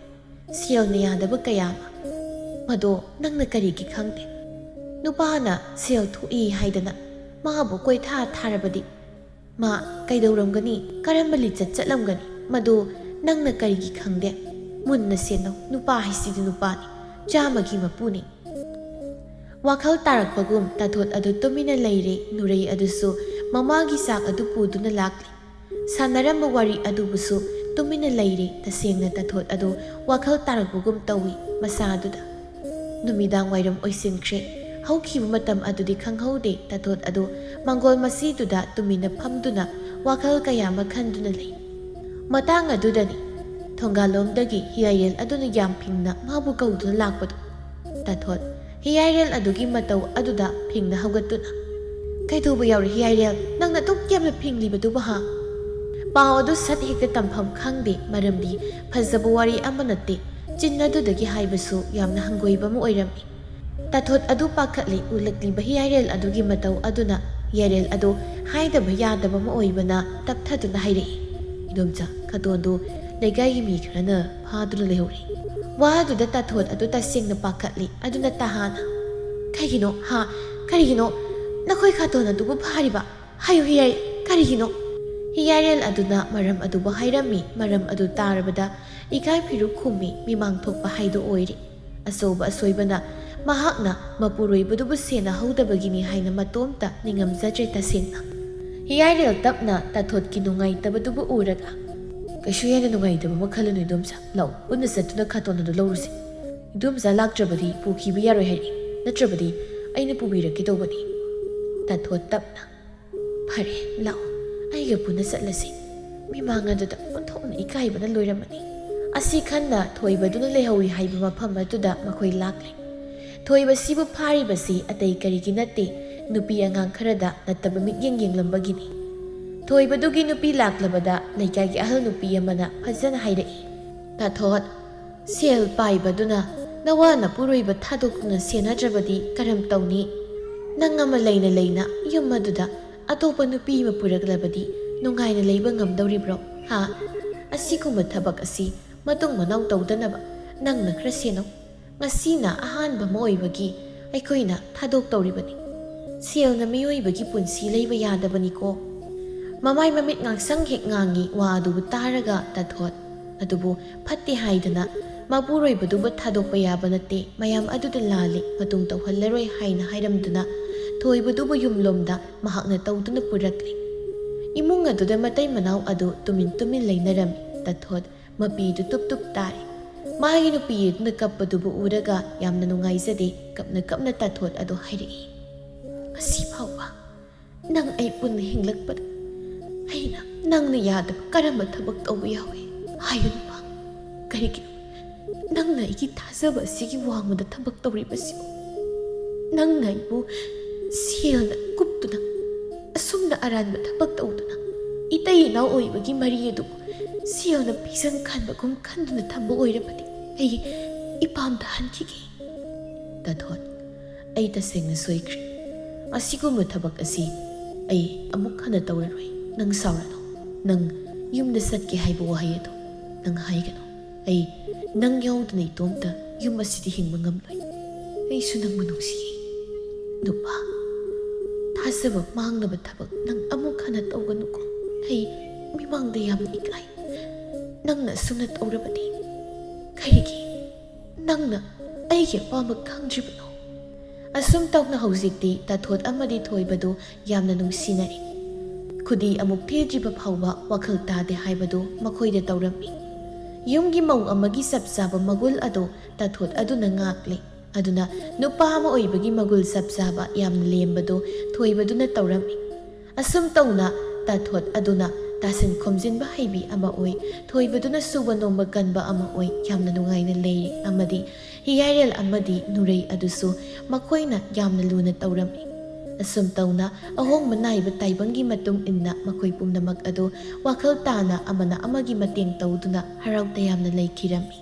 ꯁꯦꯜꯅ ꯌꯥꯗꯕ ꯀꯌꯥ ꯑꯃ꯫ ꯃꯗꯣ ꯅꯪꯅ ꯀꯔꯤꯒꯤ ꯈꯪꯗꯦ? ꯅꯨꯄꯥꯅ ꯁꯦꯜ ꯊꯣꯛꯏ ꯍꯥꯏꯗꯅ ꯃꯥꯕꯨ ꯀꯣꯏꯊꯥ ꯊꯥꯔꯕꯗꯤ ꯃꯥ ꯀꯩꯗꯧꯔꯝꯒꯅꯤ? ꯀꯔꯝꯕ ꯂꯤꯆꯠ ꯆꯠꯂꯝꯒꯅꯤ? ꯃꯗꯨ ꯅꯪꯅ ꯀꯔꯤꯒꯤ ꯈꯪꯗꯦ? ꯃꯨꯟꯅ ꯁꯦꯟꯅꯧ꯫ ꯅꯨꯄꯥ ꯍꯥꯏꯁꯤꯗꯤ ꯅꯨꯄꯥꯅꯤ, ꯆꯥꯝꯃꯒꯤ ꯃꯄꯨꯅꯤ꯫" ꯋꯥꯈꯜ ꯇꯥꯔꯛꯄꯒꯨꯝ ꯇꯥꯊꯣꯠ ꯑꯗꯨ ꯇꯨꯃꯤꯟꯅ ꯂꯩꯔꯦ꯫ ꯅꯨꯔꯩ ꯑꯗꯨꯁꯨ ꯃꯃꯥꯒꯤ ꯆꯥꯛ ꯑꯗꯨ ꯄꯨꯗꯨꯅ ꯂꯥꯛꯂꯦ꯫ ꯁꯥꯟꯅꯔꯝꯕ ꯋꯥꯔꯤ ꯑꯗꯨꯕꯨꯁꯨ ꯇꯨꯃꯤꯟꯅ ꯂꯩꯔꯦ꯫ ꯇꯁꯦꯡꯅ ꯇꯥꯊꯣꯠ ꯑꯗꯨ ꯋꯥꯈꯜ ꯇꯥꯔꯛꯄꯒꯨꯝ ꯇꯧꯏ ꯃꯁꯥ ꯑꯗꯨꯗ꯫ ꯅꯨꯃꯤꯗꯥꯡ ꯋꯥꯏꯔꯝ ꯑꯣꯏꯁꯤꯟꯈ꯭ꯔꯦ꯫ ꯍꯧꯈꯤꯕ ꯃꯇꯝ ꯑꯗꯨꯗꯤ ꯈꯪꯍꯧꯗꯦ꯫ ꯇꯥꯊꯣꯠ ꯑꯗꯨ ꯃꯪꯒꯣꯜ ꯃꯁꯤꯗꯨꯗ ꯇꯨꯃꯤꯟꯅ ꯐꯝꯗꯨꯅ ꯋꯥꯈꯜ ꯀꯌꯥ ꯑꯃ ꯈꯟꯗꯨꯅ ꯂꯩ꯫ ꯃꯇꯥꯡ ꯑꯗꯨꯗꯅꯤ ꯊꯣꯡꯒꯥꯜꯂꯣꯝꯗꯒꯤ ꯍꯤꯌꯥꯏꯔꯦꯜ ꯑꯗꯨꯅ ꯌꯥꯝ ꯐꯤꯡꯅ ꯃꯥꯕꯨ ꯀꯧꯗꯨꯅ ꯂꯥꯛꯄꯗꯨ꯫ ꯇꯥꯊꯣꯠ ꯍꯤꯌꯥꯏꯔꯦꯜ ꯑꯗꯨꯒꯤ ꯃꯇꯧ ꯑꯗꯨꯗ ꯐꯤꯡꯅ ꯍꯧꯒꯠꯇꯨꯅ, "ꯀꯩꯗꯧꯕ ꯌꯥꯎꯔꯦ ꯍꯤꯌꯥꯏꯔꯦꯜ? ꯅꯪꯅ ꯑꯗꯨꯛ ꯌꯥꯝꯅ ꯐꯤꯡꯂꯤꯕꯗꯨꯕꯨ ꯍꯥ?" ꯄꯥꯎ ꯑꯗꯨ ꯁꯠ ꯍꯦꯛꯇ ꯇꯝꯐꯝ ꯈꯪꯗꯦ, ꯃꯔꯝꯗꯤ ꯐꯖꯕ ꯋꯥꯔꯤ ꯑꯃ ꯅꯠꯇꯦ꯫ ꯆꯤꯟ ꯑꯗꯨꯗꯒꯤ ꯍꯥꯏꯕꯁꯨ ꯌꯥꯝꯅ ꯍꯪꯒꯣꯏꯕ ꯑꯃ ꯑꯣꯏꯔꯝꯃꯤ꯫ ꯇꯥꯊꯣꯠ ꯑꯗꯨ ꯄꯥꯈꯠꯂꯤ꯫ ꯎꯠꯂꯛꯂꯤꯕ ꯍꯤꯌꯥꯏꯔꯦꯜ ꯑꯗꯨꯒꯤ ꯃꯇꯧ ꯑꯗꯨꯅ ꯍꯤꯌꯥꯏꯔꯦꯜ ꯑꯗꯨ ꯍꯥꯏꯗꯕ ꯌꯥꯗꯕ ꯑꯃ ꯑꯣꯏꯕꯅ ꯇꯞꯊꯗꯨꯅ ꯍꯥꯏꯔꯛꯏ, "ꯏꯗꯣꯝꯆꯥ, ꯈꯥꯇꯣꯟꯗꯨ ꯂꯩꯀꯥꯏꯒꯤ ꯃꯤ ꯈꯔꯅ ꯐꯥꯗꯨꯅ ꯂꯩꯍꯧꯔꯦ꯫" ꯋꯥ ꯑꯗꯨꯗ ꯇꯥꯊꯣꯠ ꯑꯗꯨ ꯇꯁꯦꯡꯅ ꯄꯥꯈꯠꯂꯤ꯫ ꯑꯗꯨꯅ ꯇꯍꯥꯅ, "ꯀꯩꯒꯤꯅꯣ ꯍꯥ? ꯀꯔꯤꯒꯤꯅꯣ ꯅꯈꯣꯏ ꯈꯥꯇꯣꯟ ꯑꯗꯨꯕꯨ ꯐꯥꯔꯤꯕ? ꯍꯥꯏꯌꯨ ꯍꯤꯌꯥꯏ, ꯀꯔꯤꯒꯤꯅꯣ?" ꯍꯤꯌꯥꯏꯔꯦꯜ ꯑꯗꯨꯅ ꯃꯔꯝ ꯑꯗꯨꯕꯨ ꯍꯥꯏꯔꯝꯃꯤ꯫ ꯃꯔꯝ ꯑꯗꯨ ꯇꯥꯔꯕꯗ ꯏꯀꯥꯏ ꯐꯤꯔꯨꯛ ꯈꯨꯝꯃꯤ꯫ ꯃꯤꯃꯥꯡ ꯊꯣꯛꯄ ꯍꯥꯏꯗꯨ ꯑꯣꯏꯔꯦ꯫ ꯑꯆꯧꯕ ꯑꯁꯣꯏꯕꯅ ꯃꯍꯥꯛꯅ ꯃꯄꯨꯔꯣꯏꯕꯗꯨꯕꯨ ꯁꯦꯟꯅꯍꯧꯗꯕꯒꯤꯅꯤ ꯍꯥꯏꯅ ꯃꯇꯣꯝꯇ ꯅꯤꯡꯉꯝꯖꯗ꯭ꯔꯦ ꯇꯁꯦꯡꯅ꯫ ꯍꯤꯌꯥꯏꯔꯦꯜ ꯇꯞꯅ ꯇꯥꯊꯣꯠꯀꯤ ꯅꯨꯡꯉꯥꯏꯇꯕꯗꯨꯕꯨ ꯎꯔꯒ, "ꯀꯩꯁꯨ ꯍꯦꯟꯅ ꯅꯨꯡꯉꯥꯏꯇꯕ ꯑꯃ ꯈꯜꯂꯨꯅꯨ ꯏꯗꯣꯝꯆꯥ꯫ ꯂꯥꯛꯑꯣ, ꯄꯨꯟꯅ ꯆꯠꯇꯨꯅ ꯈꯥꯇꯣꯟ ꯑꯗꯨ ꯂꯧꯔꯨꯁꯤ꯫ ꯏꯗꯣꯝꯆꯥ ꯂꯥꯛꯇ꯭ꯔꯕꯗꯤ ꯄꯨꯈꯤꯕ ꯌꯥꯔꯣꯏ ꯍꯥꯏꯔꯛꯏ, ꯅꯠꯇ꯭ꯔꯕꯗꯤ ꯑꯩꯅ ꯄꯨꯕꯤꯔꯛꯀꯦ ꯇꯧꯕꯅꯤ꯫" ꯇꯥꯊꯣꯠ ꯇꯞꯅ, "ꯐꯔꯦ, ꯂꯥꯛꯑꯣ, ꯑꯩꯒ ꯄꯨꯟꯅ ꯆꯠꯂꯁꯤ꯫" ꯃꯤꯃꯥꯡ ꯑꯗꯨꯗ ꯑꯣꯟꯊꯣꯛꯅ ꯏꯀꯥꯏꯕꯅ ꯂꯣꯏꯔꯝꯃꯅꯤ꯫ ꯑꯁꯤ ꯈꯟꯅ ꯊꯣꯏꯕꯗꯨꯅ ꯂꯩꯍꯧꯏ ꯍꯥꯏꯕ ꯃꯐꯝ ꯑꯗꯨꯗ ꯃꯈꯣꯏ ꯂꯥꯛꯂꯦ꯫ ꯊꯣꯏꯕꯁꯤꯕꯨ ꯐꯥꯔꯤꯕꯁꯤ ꯑꯇꯩ ꯀꯔꯤꯒꯤ ꯅꯠꯇꯦ, ꯅꯨꯄꯤ ꯑꯉꯥꯡ ꯈꯔꯗ ꯅꯠꯇꯕ ꯃꯤꯠꯌꯦꯡ ꯌꯦꯡꯂꯝꯕꯒꯤꯅꯤ꯫ ꯊꯣꯏꯕꯗꯨꯒꯤ ꯅꯨꯄꯤ ꯂꯥꯛꯂꯕꯗ ꯂꯩꯀꯥꯏꯒꯤ ꯑꯍꯜ ꯅꯨꯄꯤ ꯑꯃꯅ ꯐꯖꯅ ꯍꯥꯏꯔꯛꯏ, "ꯇꯥꯊꯣꯠ, ꯁꯦꯜ ꯄꯥꯏꯕꯗꯨꯅ ꯅꯋꯥ ꯅꯄꯨꯔꯣꯏꯕ ꯊꯥꯗꯣꯛꯇꯨꯅ ꯁꯦꯟꯅꯗ꯭ꯔꯕꯗꯤ ꯀꯔꯝ ꯇꯧꯅꯤ? ꯅꯪ ꯑꯃ ꯂꯩꯅ ꯂꯩꯅ ꯌꯨꯝ ꯑꯗꯨꯗ ꯑꯇꯣꯞꯄ ꯅꯨꯄꯤ ꯑꯃ ꯄꯨꯔꯛꯂꯕꯗꯤ ꯅꯨꯡꯉꯥꯏꯅ ꯂꯩꯕ ꯉꯝꯗꯧꯔꯤꯕ꯭ꯔꯣ? ꯍꯥ? ꯑꯁꯤꯒꯨꯝꯕ ꯊꯕꯛ ꯑꯁꯤ ꯃꯇꯨꯡ ꯃꯅꯥꯎ ꯇꯧꯗꯅꯕ ꯅꯪꯅ ꯈꯔ ꯁꯦꯟꯅꯧ꯫ ꯉꯁꯤꯅ ꯑꯍꯥꯟꯕ ꯑꯃ ꯑꯣꯏꯕꯒꯤ ꯑꯩꯈꯣꯏꯅ ꯊꯥꯗꯣꯛꯇꯧꯔꯤꯕꯅꯤ꯫ ꯁꯦꯜꯅ ꯃꯤꯑꯣꯏꯕꯒꯤ ꯄꯨꯟꯁꯤ ꯂꯩꯕ ꯌꯥꯗꯕꯅꯤꯀꯣ꯫" ꯃꯃꯥꯏ ꯃꯃꯤꯠ ꯉꯥꯡꯁꯪ ꯍꯦꯛ ꯉꯥꯡꯉꯤ꯫ ꯋꯥ ꯑꯗꯨꯕꯨ ꯇꯥꯔꯒ ꯇꯥꯊꯣꯠ ꯑꯗꯨꯕꯨ ꯐꯠꯇꯦ ꯍꯥꯏꯗꯅ ꯃꯄꯨꯔꯣꯏꯕꯗꯨꯕꯨ ꯊꯥꯗꯣꯛꯄ ꯌꯥꯕ ꯅꯠꯇꯦ, ꯃꯌꯥꯝ ꯑꯗꯨꯗ ꯂꯥꯜꯂꯤ, ꯃꯇꯨꯡ ꯇꯧꯍꯜꯂꯔꯣꯏ ꯍꯥꯏꯅ ꯍꯥꯏꯔꯝꯗꯨꯅ ꯊꯣꯏꯕꯗꯨꯕꯨ ꯌꯨꯝꯂꯣꯝꯗ ꯃꯍꯥꯛꯅ ꯇꯧꯗꯨꯅ ꯄꯨꯔꯛꯂꯤ꯫ ꯏꯃꯨꯡ ꯑꯗꯨꯗ ꯃꯇꯩ ꯃꯅꯥꯎ ꯑꯗꯨ ꯇꯨꯃꯤꯟ ꯇꯨꯃꯤꯟ ꯂꯩꯅꯔꯝꯃꯤ꯫ ꯇꯥꯊꯣꯠ ꯃꯄꯤꯗꯨ ꯇꯨꯞ ꯇꯨꯞ ꯇꯥꯔꯤ꯫ ꯃꯥꯒꯤ ꯅꯨꯄꯤ ꯑꯗꯨꯅ ꯀꯞꯄꯗꯨꯕꯨ ꯎꯔꯒ ꯌꯥꯝꯅ ꯅꯨꯡꯉꯥꯏꯖꯗꯦ, ꯀꯞꯅ ꯀꯞꯅ ꯇꯥꯊꯣꯠ ꯑꯗꯣ ꯍꯥꯏꯔꯛꯏ꯫ "ꯉꯁꯤ ꯐꯥꯎꯕ ꯅꯪ ꯑꯩ ꯄꯨꯟꯅ ꯍꯤꯡꯂꯛꯄꯗ ꯑꯩꯅ ꯅꯪꯅ ꯌꯥꯗꯕ ꯀꯔꯝꯕ ꯊꯕꯛ ꯇꯧꯕ ꯌꯥꯎꯏ? ꯍꯥꯏꯌꯨ ꯅꯨꯄꯥ, ꯀꯔꯤꯒꯤꯅꯣ ꯅꯪꯅ ꯑꯩꯒꯤ ꯊꯥꯖꯕ ꯑꯁꯤꯒꯤ ꯋꯥꯡꯃꯗ ꯊꯕꯛ ꯇꯧꯔꯤꯕꯁꯤꯕꯨ? ꯅꯪꯅ ꯑꯩꯕꯨ ꯁꯦꯜꯅ ꯀꯨꯞꯇꯨꯅ, ꯑꯁꯨꯝꯅ ꯑꯔꯥꯟꯕ ꯊꯕꯛ ꯇꯧꯗꯨꯅ, ꯏꯇꯩ ꯏꯅꯥꯎ ꯑꯣꯏꯕꯒꯤ ꯃꯔꯤ ꯑꯗꯨꯕꯨ ꯁꯦꯜꯅ ꯐꯤꯖꯪ ꯈꯟꯕꯒꯨꯝ ꯈꯟꯗꯨꯅ ꯊꯝꯕ ꯑꯣꯏꯔꯕꯗꯤ ꯑꯩ ꯏꯄꯥꯝꯗ ꯍꯟꯈꯤꯒꯦ꯫" "ꯇꯥꯊꯣꯠ, ꯑꯩ ꯇꯁꯦꯡꯅ ꯁꯣꯏꯈ꯭ꯔꯦ꯫ ꯑꯁꯤꯒꯨꯝꯕ ꯊꯕꯛ ꯑꯁꯤ ꯑꯩ ꯑꯃꯨꯛ ꯍꯟꯅ ꯇꯧꯔꯔꯣꯏ꯫ ꯅꯪ ꯁꯥꯎꯔꯅꯨ꯫ ꯅꯪ ꯌꯨꯝꯗ ꯆꯠꯀꯦ ꯍꯥꯏꯕ ꯋꯥꯍꯩ ꯑꯗꯨ ꯅꯪ ꯍꯥꯏꯒꯅꯨ꯫ ꯑꯩ ꯅꯪ ꯌꯥꯎꯗꯅ ꯏꯇꯣꯝꯇ ꯌꯨꯝ ꯑꯁꯤꯗ ꯍꯤꯡꯕ ꯉꯝꯂꯣꯏ꯫ ꯑꯩꯁꯨ ꯅꯪꯕꯨ ꯅꯨꯡꯁꯤꯌꯦ꯫" "ꯅꯨꯄꯥ, ꯊꯥꯖꯕ ꯃꯥꯡꯅꯕ ꯊꯕꯛ ꯅꯪ ꯑꯃꯨꯛ ꯍꯟꯅ ꯇꯧꯒꯅꯨꯀꯣ꯫ ꯑꯩ ꯃꯤꯃꯥꯡꯗ ꯌꯥꯝꯅ ꯏꯀꯥꯏ꯫ ꯅꯪꯅ ꯑꯁꯨꯝꯅ ꯇꯧꯔꯕꯗꯤ ꯀꯔꯤꯒꯤ ꯅꯪꯅ ꯑꯩꯒꯤ ꯑꯄꯥꯝꯕ ꯈꯪꯗ꯭ꯔꯤꯕꯅꯣ?" ꯑꯁꯨꯝ ꯇꯧꯅ ꯍꯧꯖꯤꯛꯇꯤ ꯇꯥꯊꯣꯠ ꯑꯃꯗꯤ ꯊꯣꯏꯕꯗꯨ ꯌꯥꯝꯅ ꯅꯨꯡꯁꯤꯅꯔꯦ꯫ ꯈꯨꯗꯤ ꯑꯃꯨꯛ ꯊꯤꯗ꯭ꯔꯤꯕ ꯐꯥꯎꯕ ꯋꯥꯈꯜ ꯇꯥꯗꯦ ꯍꯥꯏꯕꯗꯨ ꯃꯈꯣꯏꯗ ꯇꯧꯔꯝꯃꯤ꯫ ꯌꯨꯝꯒꯤ ꯃꯧ ꯑꯃꯒꯤ ꯆꯞ ꯆꯥꯕ ꯃꯒꯨꯜ ꯑꯗꯨ ꯇꯥꯊꯣꯠ ꯑꯗꯨꯅ ꯉꯥꯛꯂꯦ꯫ ꯑꯗꯨꯅ ꯅꯨꯄꯥ ꯑꯃ ꯑꯣꯏꯕꯒꯤ ꯃꯒꯨꯜ ꯆꯞ ꯆꯥꯕ ꯌꯥꯝꯅ ꯂꯦꯝꯕꯗꯨ ꯊꯣꯏꯕꯗꯨꯅ ꯇꯧꯔꯝꯃꯤ꯫ ꯑꯁꯨꯝ ꯇꯧꯅ ꯇꯥꯊꯣꯠ ꯑꯗꯨꯅ ꯇꯥꯁꯤꯟ ꯈꯣꯝꯖꯤꯟꯕ ꯍꯩꯕꯤ ꯑꯃ ꯑꯣꯏ, ꯊꯣꯏꯕꯗꯨꯅ ꯁꯨꯕ ꯅꯣꯝꯕ ꯀꯟꯕ ꯑꯃ ꯑꯣꯏ, ꯌꯥꯝꯅ ꯅꯨꯡꯉꯥꯏꯅ ꯂꯩꯔꯤ ꯑꯃꯗꯤ ꯍꯤꯌꯥꯏꯔꯦꯜ ꯑꯃꯗꯤ ꯅꯨꯔꯩ ꯑꯗꯨꯁꯨ ꯃꯈꯣꯏꯅ ꯌꯥꯝꯅ ꯂꯨꯅ ꯇꯧꯔꯝꯃꯤ꯫ ꯑꯁꯨꯝ ꯇꯧꯅ ꯑꯍꯣꯡꯕ ꯅꯥꯏꯕ ꯇꯥꯏꯕꯪꯒꯤ ꯃꯇꯨꯡ ꯏꯟꯅ ꯃꯈꯣꯏ ꯄꯨꯝꯅꯃꯛ ꯑꯗꯨ ꯋꯥꯈꯜ ꯇꯥꯅ ꯑꯃꯅ ꯑꯃꯒꯤ ꯃꯇꯦꯡ ꯇꯧꯗꯨꯅ ꯍꯔꯥꯎ ꯇꯌꯥꯝꯅ ꯂꯩꯈꯤꯔꯝꯃꯤ꯫